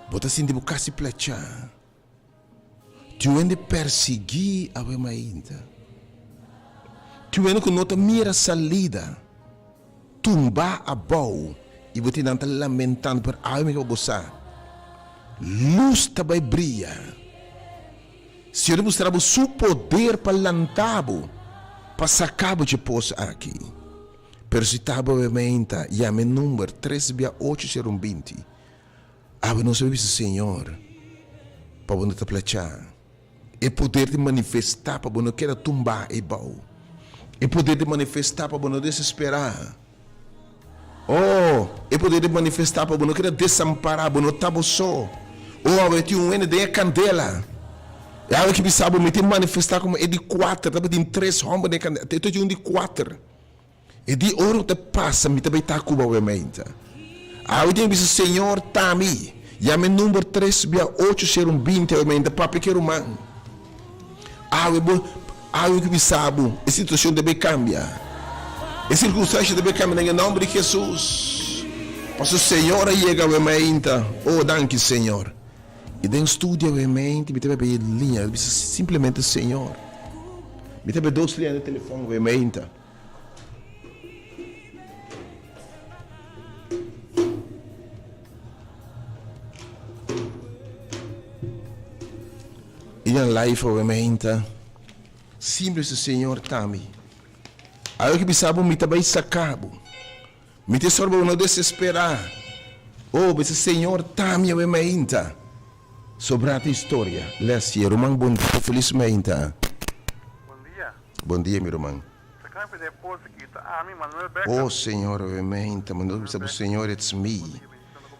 Bo ta sinti bo kasi plachá. Tur hende persiguí awe mainta. Tur hende ku no ta mira salida, tumbá abou i bo tin nan ta lamentando, pero awe mi ke pa bo sa, lus ta bai bria. Señor ta mustra bo su poder pa lanta bo, pa saka bo dje pos aki. Pero si ta bo awe mainta, yama e number tres bia ocho sero un binti. Awe nos a bisa Señor pa bo no ta plachá. E poder di manifestá pa bo no keda tumbá eibou. E poder di manifestá pa bo no desesperá. Oh, e poder di manifestá pa bo no keda desampará, bo no ta bo so. Oh, awe tin un hende den e kandela. E awe ki bisa bo mi tin manifestá komo e di kuater, tabatin tres hòmber den e kandela, e ta un di kuater. E di ora ta pasa mi ta bay ta cuba awe mainta. Awe tin bisa Señor tami yama e number tres bia ocho sero un binti awe mainta papia ke ruman. Awe bo awe ki bisa bo e situacion ta bay cambia. E circunstancia ta bay cambia den e nomber di Jesus. Paso Señor a yega awe mainta. Oh danki Señor. I den studio awe mainta mi ta bay bay e liña bisa simplemente Señor. Mi ta bay dos liña den telefon awe mainta. I den life awe meinta simple su Señor ta mi. Awe ki bisa bo mi ta bai saka bo. Mi ta sor bo no desespera. Oh bisa Señor ta mi awe meinta. Sobra ta historia. Leslie ruman bon dia felis meinta. Bon dia. Bon dia mi ruman. Ta kla pidi e post aki ta ami Manuel Becker. Oh Señor awe meinta mi no bisa bo Señor it's me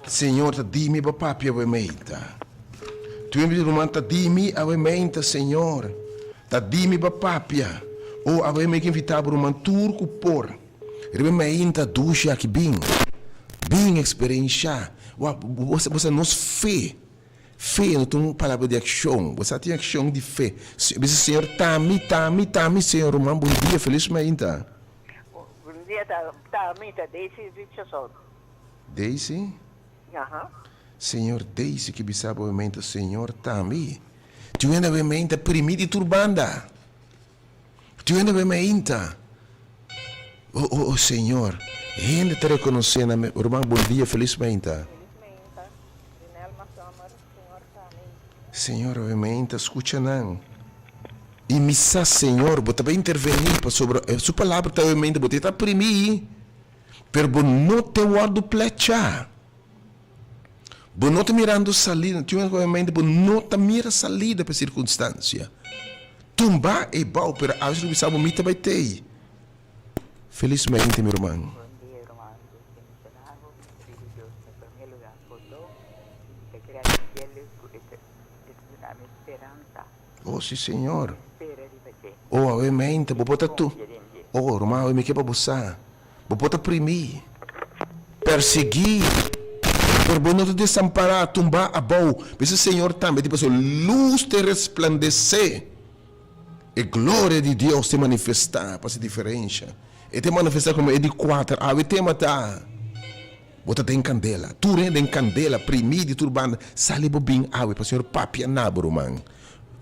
Señor ta di mi bo papia awe meinta Tu mi ruman ta di mi awe meinta Señor ta di mi bo papia oh awe mi ke invita bo ruman tur ku por riba meinta dushi aki bin bin experiencia wak bo sa nos fe. Fe no ta un palabra di akshon. Bo sa tin akshon di fe. Bisa Señor, Ta mi, ta mi, ta mi, Señor. Ruman, bon dia. Felis mainta. Bon dia, ta, ta mi, ta Daisy Richardson. Daisy? Aha. Señor, Daisy ke bisa bo mainta, Señor, ta mi. Tin hende awe mainta primi di tur banda. Tin hende awe mainta. Oh, oh, oh, Señor. Hende ta rekonosé na mi. Ruman, bon dia, felis mainta. Felis mainta, Rinelma Sommer, Señor ta mi. Señor, awe mainta, skucha nan. I mi sa, Señor, bo ta bai intervení, pasobra Su palabra ta obviamente bo te ta primí, pero bo no te wòrdu plechá. Bo no ta mirando salida, tin un obviamente bo no ta mira salida pa e sirkunstansia. Tumba e bou, pero awe lo bisa bo mi ta bai tei. Felismente, mi ruman. Bon dia, ruman. Dios bendiciona bo. Mi ta pidi Dios na prome lugar pordon y mi ta gradiciele cu e ta duna mi speransa. Oh, si, Señor. Spera riba dje. Oh, awe mente, bo por ta tu. Confia den dje. Oh, ruman, awe mi ke pa bo sa. Bo por ta primi, persegui, pero bo no ta desampará, tumbá abou. Bisa Señor tambe tin pasobra lus te resplandesé. E gloria di Dios te manifestá pa hasi diferensha. E te manifestá komo e di kuater. Awe tema ta, Bo ta den kandela. Tur hende den kandela, primí di tur banda. Sali bo bin awe pa Señor papia na bo, ruman.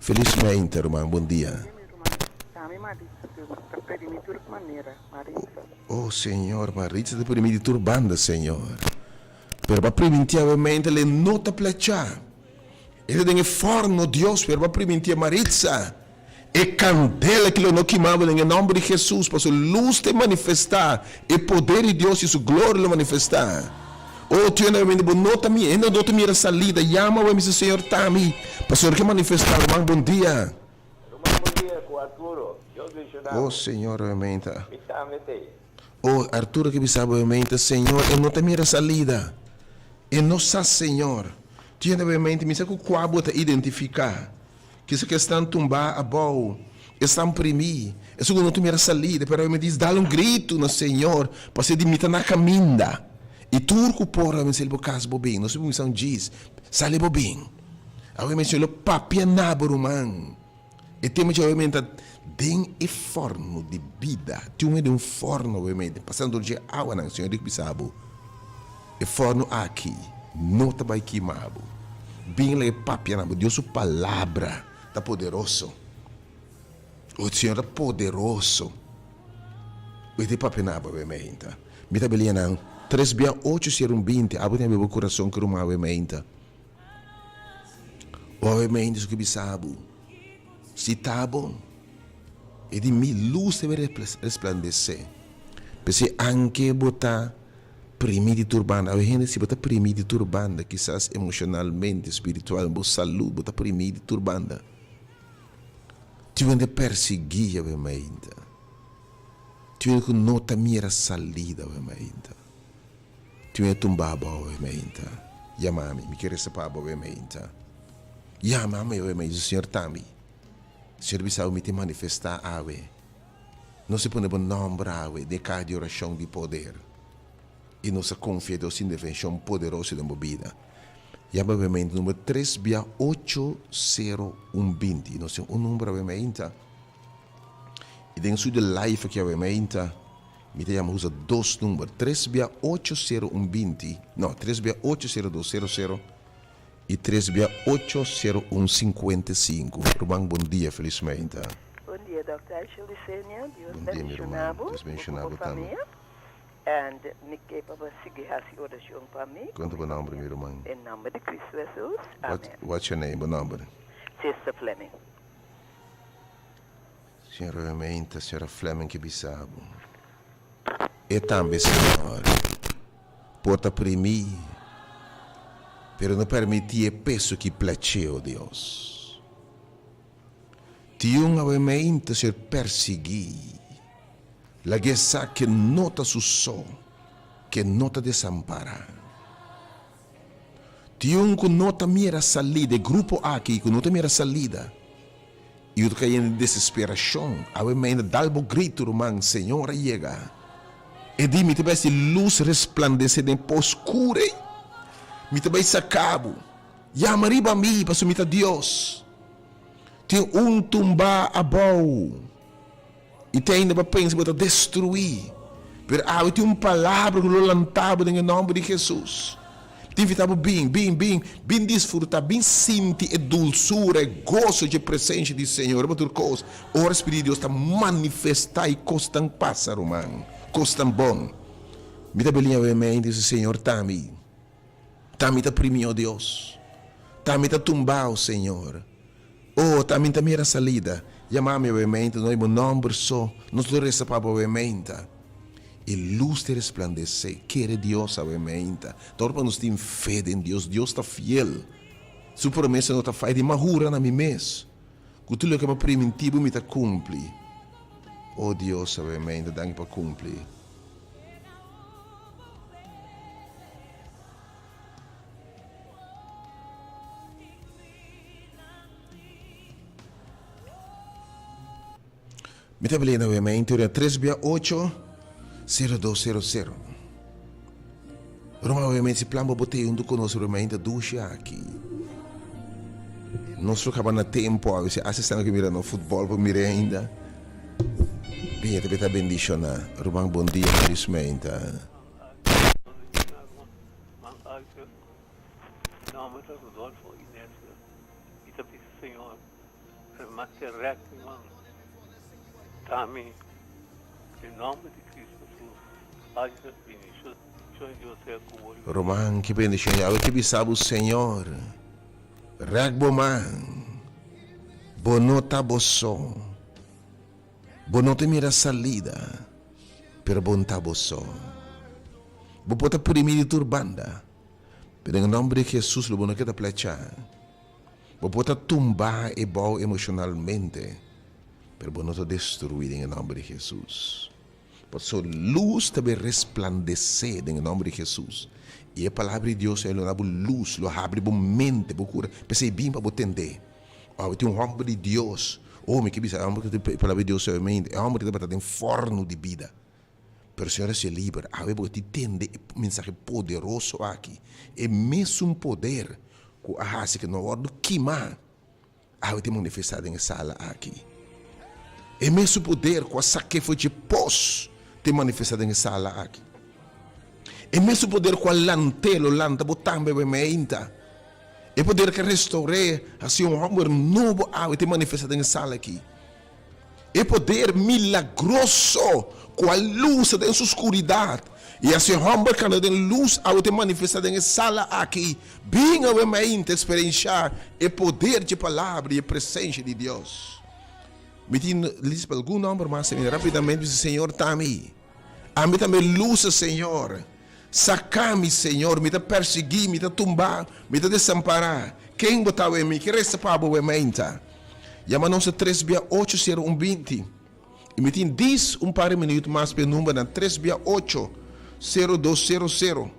Felismente, ruman. Bon dia. Bon dia, mi ruman. Ta mi Maritza ta pedi mi tur manera, Maritza. Oh, Señor, Maritza ta pedi mi di tur banda, Señor. Pero bo a priminti awe mente, le no ta plechá. E ta den e forno, Dios, pero bo a priminti a Maritza e candela ki lo no kima bo den e nomber di Jesus, pasobra luz ta manifesta, e poder di Dios y su gloria lo manifesta. Oh, Tio, nuevamente bo no ta mira, hende no ta mira salida, yama bo y bisa, Señor, ta mi, pasobra ke manifesta. Ruman, bon dia. Ruman, bon dia cu Arturo. Dios bendiciona Oh, bo. Señor, nuevamente. Mi tambe t'ey. Oh, Arturo ke bisa bo nuevamente, Señor, e no ta mira salida. E no sa, Señor. Tio, nuevamente, mi sa cu cua bo ta identifica. Kisa ku esnan tumbá abou, esnan primí, esun ku no ta mira salida, pero mi dis, dal un gritu na Señor, pasobra di mi ta na kaminda. I tur ku por a sali bo kas bo bin, no si bo misa un djis, sali bo bin. Awe mi Señor lo papia na bo, ruman. E tema dje awe mi ta den e fòrnu di bida. Tin un hende den un fòrnu awe mi, pasando dor dje awanan, Señor di bisa bo. E fòrnu aki no ta bai kima bo. Bin laga e papia na bo. Dios su palabra ta poderoso. O Señor ta poderoso. O e ta papia na bo awe meinta. Mi ta belia nan tres bia ocho sera un binti. Abo tin awe bo kurason ku ruman awe meinta. O awe meinta su ke bisa bo. Si ta bo, e di mi lus debe resplandesé. P'esei anke bo ta primi di tur banda, awe hende si bo ta primi di tur banda, kisas emoshonalmente, spiritualmente, bo salud, bo ta primi di tur banda. Tin hende persiguí awe mainta. Tin hende ku no ta mira salida awe mainta. Tin hende tumba bo awe mainta. Yama mi, mi ke resa pa bo awe mainta. Yama mi awe mainta, Señor ta mi. Señor bisa awe mi ta manifestá awe. Nos a pone bo nòmber awe den e kaha di orashon di poder i nos a konfia Dios intervenshon poderoso den bo bida. Yama awe mainta number tres bia ocho sero un binti. Nos tin un number awe mainta i den su di live aki awe mainta mi ta yama usa dos number, tres bia ocho sero un binti, no, tres bia ocho sero dos sero sero I tres bia ocho sero un sinkuenta i sinku. Ruman bon dia felis meinta. Bon dia Dòkter Aisha Lucenia, Dios Bon dia mi bendiciona ruman, bo, Dios bo ku bendiciona bo bo tambe. famia and mi ke pa bo sigui hasi oracion pa mi ku Konta mi bo nomber famia mi ruman. den nomber di Cristo Jesus, What amen. what's your name, bo nomber? Sister Fleming. Señora Meinta, señora Fleming ke bisa bo. E tambe Señor. Por ta primí, pero no permití e peso ki plach'é, o Dios. Tin un awe-meinta ser persiguí, lag'é sa ke no ta su so, ke no ta desampará. Tin un ku no ta mira salida, e grupo aki ku no ta mira salida, i ku ta kai den desesperashon, awe meinta dal bo gritu, ruman, Señor a yega. E di, Mi ta bai hasi lus resplandesé den e oskur ei. Mi ta bai saka bo. Yama riba mi, pasobra mi ta Dios. Tin un tumbá abou. I te ainda bo a pensa bo ta destruí. Pero awe tin un palabra ku lo lanta bo den e nòmber di Hesus. Mi ta invitá bo bin, bin, bin, bin disfrutá, bin sinti e dulsura, e goso dje presensia di Señor riba tur kos. Ora Spiritu di Dios ta manifestá i kosnan pasa, ruman, kosnan bon. Mi ta beliña awe mei di Señor ta mi. Ta mi ta primi, o Dios. Ta mi ta tumbá, o Señor. O, ta mi ta mira salida. Yama mi awe meinta, no e bo nòmber so. Nos lo resa pa bo awe meinta. E lus ta resplandesé. Kere Dios awe meinta. Ta ora pa nos tin fe den Dios. Dios ta fiel. Su promesa no ta faya. Di m'a hura na mi mes ku tur loke m'a primintí bo mi ta kumpli. O Dios awe meinta, danki pa kumpli. Mi ta believe na wema interior 3 bia 8 0 2 0 0. Roma wema si plan bo bote un tu conoce roma inta dushi aki. Nos lo caba na tempo a si asistano que mira no futbol por mire ainda. Bien, te beta bendiciona. Ruman bon dia, felizmente. Mi nomber ta Rodolfo Inesio. Mi ta bisa Señor, remate rek mi man. Ta mi, den nomber di Cristo Jesus, haja bendición di Dios sea cu bo. Roman, ki bendicion Yahweh ke bisa bo, Señor, rek bo man, bo no ta bo so, bo no ta mira salida, pero bo n'ta bo so. Bo por ta primi di tur banda, Pero den e nomber di Jesus lo bo no keda plechá. Bo por ta tumbá e bou emocionalmente, pero bo no ta destruí den e nomber di Jesus. Pasobra lus ta bin resplandecé den e nomber di Jesus. I e Palabra di Dios lo duna bo lus, lo habri bo mente, bo cura. P'esei bin pa bo tendé. Awe tin un homber di Dios. Oh, mi ke bisa e homber ku tin e Palabra di Dios solamente. E homber tabata den forno di bida. Pero Señor a hacié liber. Awe bo tin tende e mensahe poderoso aki. E mesun poder cu a haci cu no a wordo kima, awe tin manifesta den e sala aki. E mesun poder cu a saké for dje pos tin manifesta den e sala aki. E mesun poder cu a lant'é lo lanta bo tambe awe meinta. E poder cu a restaur'é, haci un homber nobo awe tin manifesta den e sala aki. E poder milagroso ku a lusa den su skuridat i hasi hòmber kanda den lus awe ta manifestá den e sala aki. Bin awe mainta eksperenshá e poder dje Palabra i e presensia di Dios. Mi tin lista pa algun nòmber mas mi rapidamente bisa Señor ta mi. Ami tambe lusa Señor. Saka mi Señor, mi ta persiguí, mi ta tumbá, mi ta desampará. Ken bo ta awe mi? Ke resta pa bo awe mainta? Yama nos na tres bia ocho sero un binti. I mi tin dis un par di minuut mas pa e numbernan tres bia ocho sero dos sero sero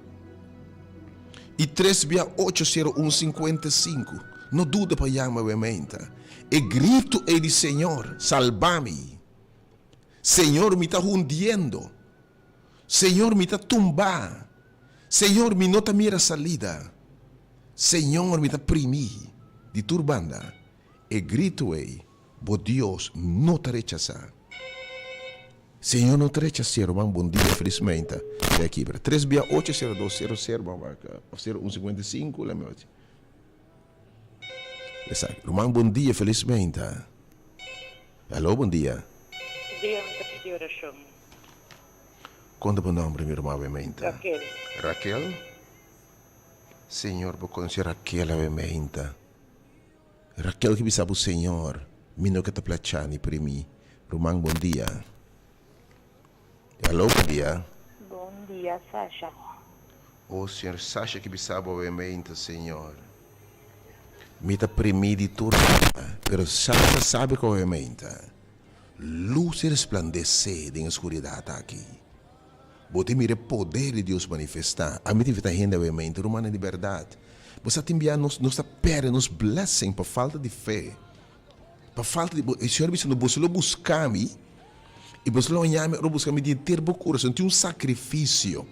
i tres bia ocho sero un sinkuenta i sinku. No duda pa yama awe mainta. E gritu ei di Señor, salba mi! Señor, mi ta hundiendo! Señor, mi ta tumbá. Señor, mi no ta mira salida. Señor, mi ta primí di tur banda. E gritu ei, bo Dios no ta rechasá. Señor no ta rechas'é, ruman. Bon dia, felis meinta. Te aki, bra. Tres bia ocho, sero dos, sero sero, ban wak, of sero un sinkuenta i sinku, lami wak. Esaki. Ruman, bon dia, felis meinta. Aló, bon dia. Dia, mi ta pidi orashon. Kon ta bo nomber mi ruman awe-meinta? Raquel. Raquel? Señor bo conoce Raquel awe-meinta. Raquel ke bisa bo Señor, mi no ke ta placha ni primi. Ruman bon dia. Aló bon dia. Bon dia Sasha. Oh Señor Sasha ke bisa bo awe-meinta Señor. Mi ta primi di tur banda, pero Sasha sabi ku awe-meinta. Lus e resplandesé den e skuridat aki. Bo tin mira e poder di Dios manifestá. Ami ta invitá hende awe mente, rumannan di bèrdat. Bo sa tin bia nos nos ta pèrdè nos blessing pa falta di fe. Pa falta di, e Señor a bisa nos, boso lo buska mi i boso lo haña mi ora bo buska mi di henter bo kurason. Tin un sakrifisio.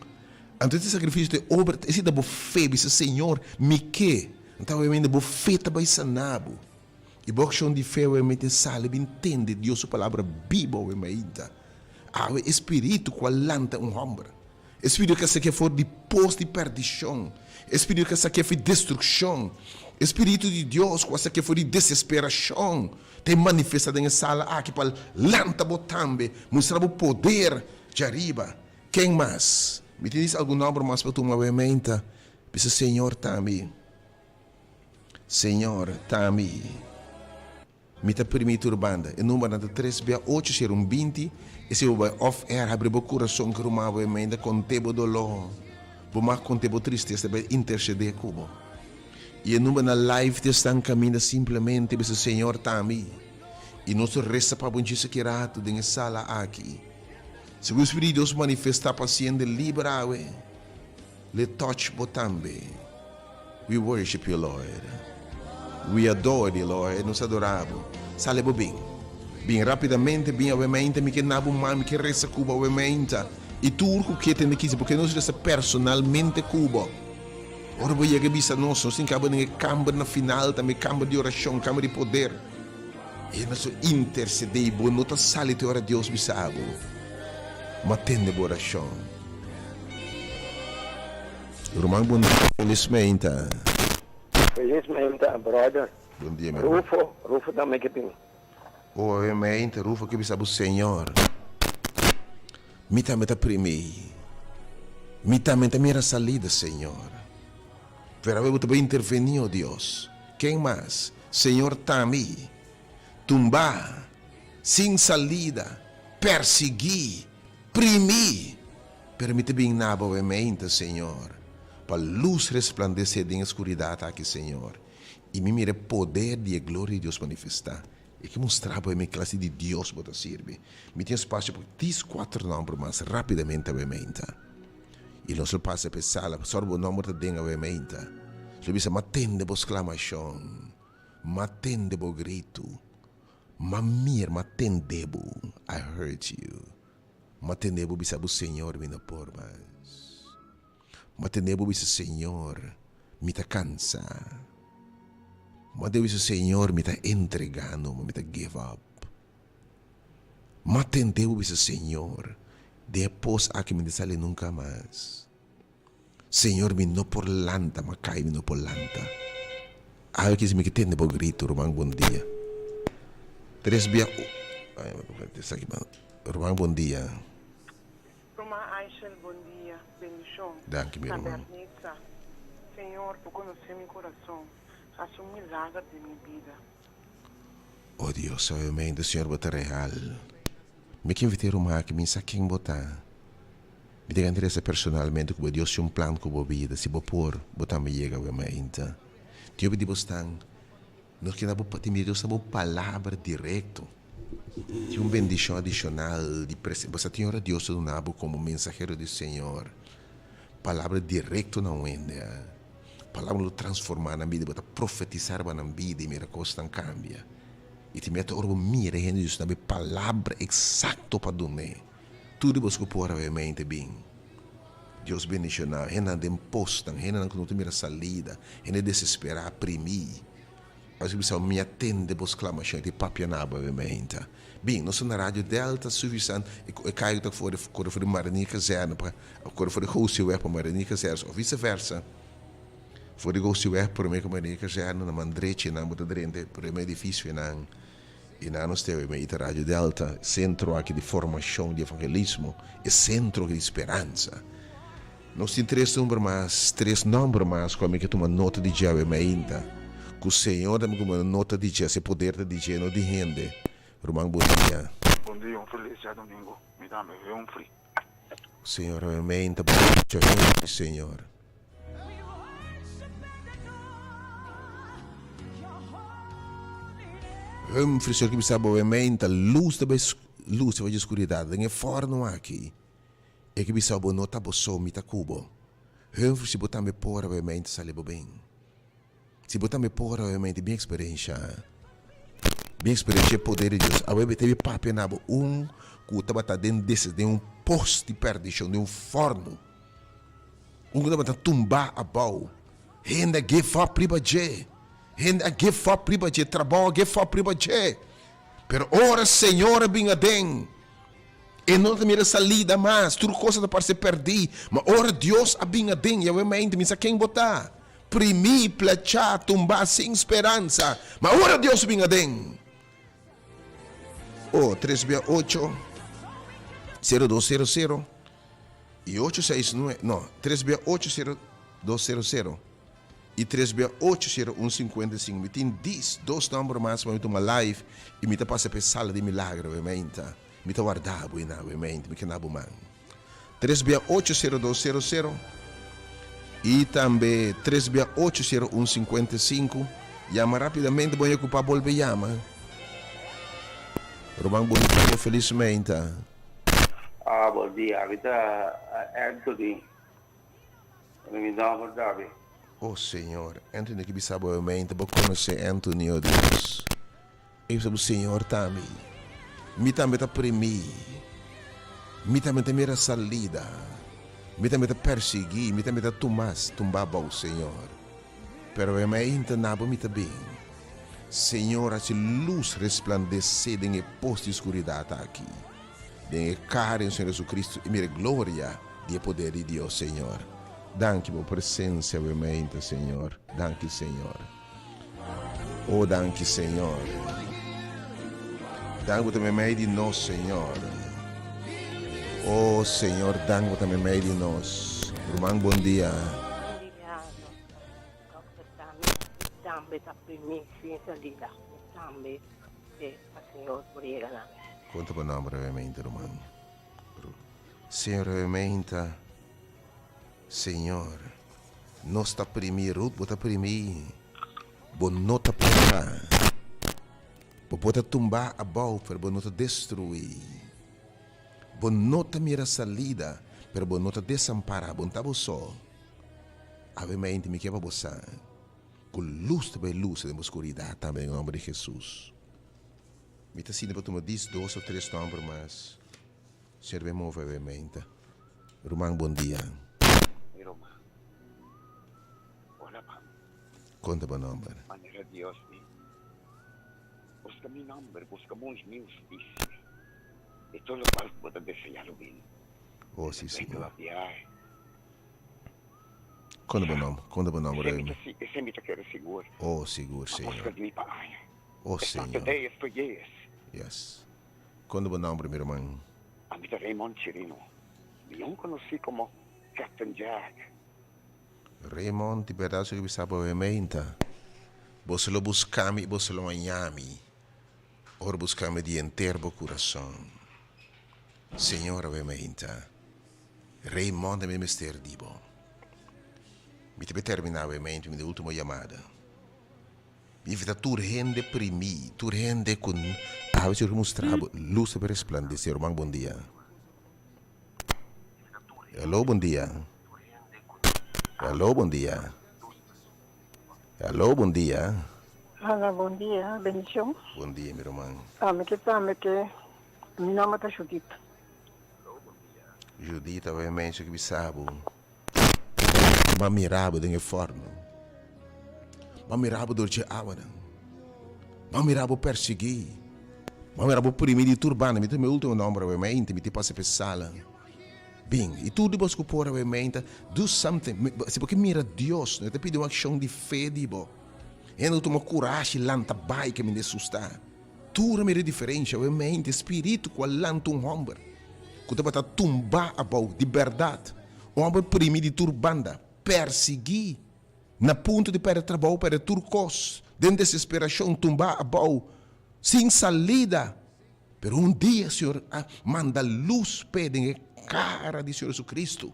Anto e sakrifisio ta e obra, esei ta bo fe. Bisa, Señor, mi ke. Anto awe mente bo fe ta bai sana bo. I bo akshon di fe awe mester sali bin tende Dios su palabra bibu awe mainta. Awe e spiritu ku a lanta un hòmber, e spiritu ku a sakia for di pos di pèrdishon, e spiritu ku a sakia for di destrukshon, e spiritu di Dios ku a sakia for di desesperashon ta e manifestá den e sala aki pa lanta bo tambe, mustra bo poder djariba. Ken mas? Mi tin dis algun nòmber mas pa tuma awe mainta. Bisa Señor tambe. Señor ta mi. Mi ta primi tur banda. E numbernan ta tres bia ocho sero un 20. Esei bo bai off air habri bo kurason ku ruman bo e menda konte bo doló. Bo mag konte bo tristesa bai intersedé ku bo. I e numbernan live ta esnan kaminda simplemente bisa Señor ta mi. I nos ta resa pa bo djis aki ratu den e sala aki. Segun Spiritu di Dios manifestá pa siende liber awe. Le touch bo tambe. We worship you Lord. We adore thee Lord. Nos adora bo. Sale bo bin. Bin rapidamente bin awe meinta mi ke na bo man mi ke resa ku bo awe meinta. I tur ku ke tende kisi porque nos resa personalmente ku bo. Ora bo yega bisa nos nos tin kaba den e kamber na final tambe kamber di orashon kamber di poder. E nos lo intercede i bo no ta sali te ora Dios bisa bo. Ma tende bo orashon. Ruman bon dia felis meinta. Felis meinta brother. Bon dia mi ruman. Rufo, Rufo tambe ke bin. Oh awe meinta Rufo ke bisa bo Señor mi tambe ta primi mi tambe ta mira salida Señor pero awe bo ta bai interveni oh Dios ken mas Señor tami tumba sin salida persigi primi Pero mi ta bin na bo mente, Señor, pa lus resplandesé den e skuridat aki, Señor, i mi mira e poder di e gloria di Dios manifestá. E ke mustra bo e mi klase di Dios bo ta sirbi. Mi tin espasio pa dis kuater nòmber mas rápidamente awe meinta. I nos lo pasa pa e sala, sòru bo nòmber ta den awe meinta. Lo bisa, M'a tende bo sklamashon, m'a tende bo gritu, m'a mira, m'a tende bo, I heard you. M'a tende bo bisa bo Señor mi no por mas. M'a tende bo bisa Señor mi ta cansa. M'a tende bo bisa Señor mi ta entrega no mi ta give up. M'a tende bo bisa Señor den e pos aki mi no ta sali nunca mas. Señor mi no por lanta m'a cay mi no por lanta. Awe kis mi ke tende bo grito ruman bon dia. Tres bia ay esaki Ruman bon dia. Ruman Aishel bon dia bendishon Danki mi na ruman. Bernitza Señor bo konosé mi kurason hasi un milager den mi bida. Oh Dios suavemente Señor bo ta real mi ke invita e ruman aki mi sa ken bo ta mi ta interesa personalmente ku bo Dios tin un plan ku bo bida si bo por bo tambe yega awe mainta Dios di bo stan Nos keda bo tin Dios ta bo palabra directo. Tin un bendicion adicional di presen bo sa tin ora Dios ta duna bo como mensahero di Señor palabra directo na un hende a palabra lo transforma nan bida bo ta profetisa riba nan bida y mira cosnan cambia y tin meta ora bo mira e hende Dios ta duna bo e palabra exacto pa dun'e tur di bos cu por awe mente bin. Dios bendiciona hendenan den posnan, hendenan cu no ta mira salida, hende desespera, primi. Pasobra mi bisa, mi a tende bo sclamacion, e ta papia na bo meinta. Bin, nos ta na Radio Delta, Suffisant, e caya cu ta for di, core for di Marinier Kazerne pa, core for di Gozieweg pa Marinier Kazerne, of vice versa. For di Gozieweg prome cu Marinier Kazerne, na man drechi nan bo ta drenta e prome edificio nan. I nan nos tebe me ita Radio Delta, sentro aki di formacion di evangelismo, e sentro aki di speransa. Nos tin tres number mas, tres nomber mas cu ami ke tuma nota di dje awe mainta. Cu Señor ta mi tuma nota di dje, si e poder ta di dje, no di hende. Ruman bon dia. Bon dia, un feliz djadomingo. Mi tambe Humphrey. Señor awe mainta bo mucha Humphrey, Señor. Humphrey, Señor ke bisa bo awe mainta, luz ta bai luz ta bai dje oscuridad den e forno aki. E ke bisa bo no ta bo so, mi ta ku bo. Humphrey, si bo tambe por awe mainta sali bo ben. Si bo tambe por awe mainta bin eksperensha, bin eksperensha e poder di Dios. Awe te bi papia na bo un ku tabata den des den un pos di perdishon, den un forno. Un ku tabata tumbá abou. Hende a give up riba dje. Hende a give up riba dje. Trabou a give up riba dje. Pero ora Señor a bin aden, e no ta mira salida mas. Tur kos a ta parse pèrdí. Ma ora Dios a bin aden, Yahweh meinta, mi sa ken bo ta. Primí, plechá, tumbá, sin speransa. Ma ora Dios bin aden, oh, tres bia ocho, sero dos sero sero. I ocho seis nue, no, tres bia ocho sero dos sero sero. i 3 bia 8 01 55. Mi tin dis dos nòmber mas pa mi tuma live i mi ta pasa pa e sala di milagro awe mainta. Mi ta warda bo einan awe mainta, mi keda bo man. 3 bia 8 02 00 i tambe 3 bia 8 01 55. Yama rapidamente bo a ocupa bolbe yama. Ruman bon dia, felis mainta. Ah, bon dia. Mi ta Anthony. Mi nomber tambe. Oh Señor, Anthony ki bisa bo mente, bo conoce Anthony, oh Dios. E bisa bo Señor tambe. Mi tambe ta primi. Mi tambe ta mira salida. Mi tambe ta persigui, mi tambe ta tumas, tumba abou, Señor. Pero e mainta na bo mi ta bin. Señor, haci luz resplandece den e pos di oscuridad aki. Den e cara di nos Señor Jesucristo y mira e gloria di e poder di Dios, Señor. Danki pa bo presencia awe mainta, Señor. Danki, Señor. Oh, danki, Señor. Danki bo ta meimei di nos, Señor. Oh, Señor, danki bo ta meimei di nos. Ruman, bon dia. Bon dia, Doctor Tami. Mi tambe ta primi sin salida. Mi tambe ke pa Señor por yega na mi. Konta bo nomber brevemente, ruman. Señor brevemente. Señor, nos ta primi, Ruth, bo ta primi. Bo no ta pasa. Bo por ta tumba abou, pero bo no ta destrui. Bo no ta mira salida, pero bo no ta desampara. Bo no ta bo so. Awe mente mi ke pa bo sa ku lus ta bai lusa den bo skuridat tambe den nomber di Jesus. Mi ta sinti pa tuma dis dos o tres nomber mas. Señor bai move awe mente. Ruman bon dia. Mi ruman. Hola pa mi. Konta bo nomber. Manera Dios di. Buska mi nomber, buska mi hustisia. I tur lokual ku bo ta desea lo bini. Oh si Señor. Konta bo nomber, konta bo nomber Esei mi ta si, esei mi ta kere sigur. Oh sigur Señor. A buska di mi pa aña. Oh It's not Señor. today, it's for years. Yes. Konta bo nomber mi ruman. Ami ta Raymond Chirino, mion konosí komo Captain Jack. Raymond, di bèrdat su ke bisa bo meinta. Boso lo buska mi i boso lo haña mi. Ora buska mi di henter bo kurason. Señor awe meinta. Raymond mi mester di bo. Mi ta be termina awe meinta mi di ultimo yamada. Mi invita tur hende primi, tur hende ku awe Señor ke mustra bo lus ta be resplandece. Ruman bon dia. Hello bon dia. Hello bon dia. Hello bon dia. Hala bon dia bendicion. Bon dia mi ruman. Ami ke tambe ke mi nomber ta Judith. Judith awe menshi ki bisa bo M'a mira bo den e forno M'a mira bo dor dje awanan M'a mira bo persiguí M'a mira bo primi di tur banda Mi ta mi ultimo nomber awe meinta Mi tin pasa p'e sala Bin i tur di bos ku por awe meinta Do something Si bo ke mira Dios no e ta pidi un akshon di fe di bo Hende ku tuma kurashi lanta bai ke mi ta susta. Tur a mira e diferensha awe mente spiritu ku a lanta un hòmber ku tabata tumbá abou di bèrdat, un hòmber primí di tur banda, pèrsiguí, na punto di pèrdè trabou, pèrdè tur kos, den desesperashon, tumbá abou, sin salida. Pero un dia Señor a manda lus p'e den e kara di Señor Jesucristo.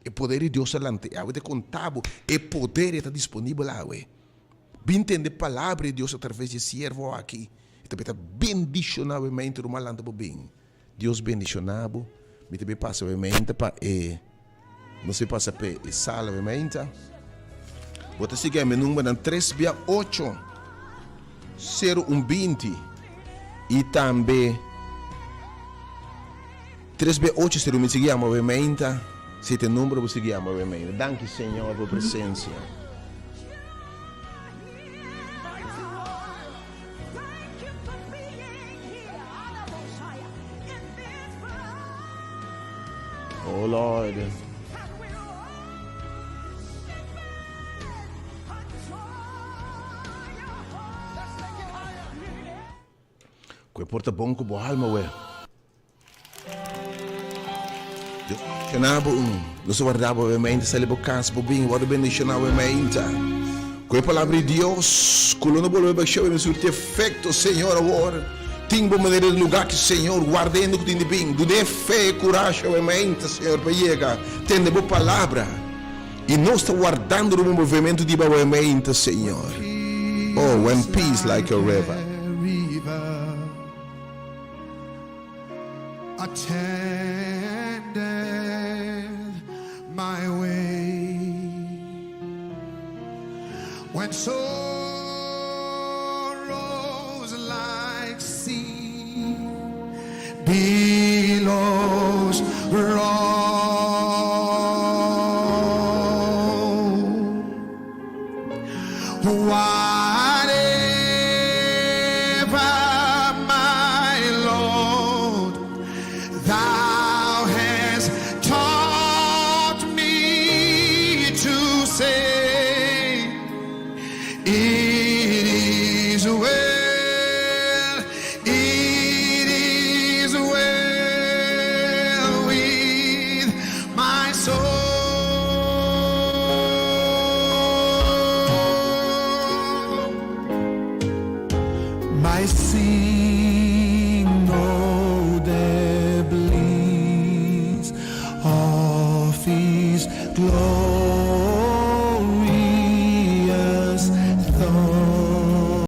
E poder di Dios a lanta e awe ta konta bo, e poder e ta disponibel awe. Bin tende palabra di Dios atraves di e siervo aki. E ta beta bendiciona bo mente ruman lanta bo bin. Dios bendiciona bo. Mi ta bin pasa bo mente pa e nos bin pasa pa e sala bo mente. Bo ta sigui mi numbernan tres bia ocho sero un binti i tambe tres bia ocho sero mi sigui yama bo mente. Si ta e number bo sigui yama bo mente. Danki Señor pa bo presencia. Oh Lord. Ku e por ta bon ku bo alma we. Dios bendiciona bo. Nos a warda bo e mainta. Sali bo cas bo bin. Wordo bendiciona bo e mainta. Ku e palabra di Dios ku lo no bolbe bai sheu e surti efekto, Señor, awor tin bo manera di lugá ki, Señor, warda hende ku tin di bin. Dun'é fe i kurashi awe mainta, Señor, pa yega tende bo palabra. I nos ta wardando riba un movementu di bo awe mainta, Señor. Oh, when peace like a river. Attendeth my way When sorrows like sea Billows roll Whatever my Lord Thou hast taught me to say It is well, it is well with my soul. My sing oh the bliss of his glory.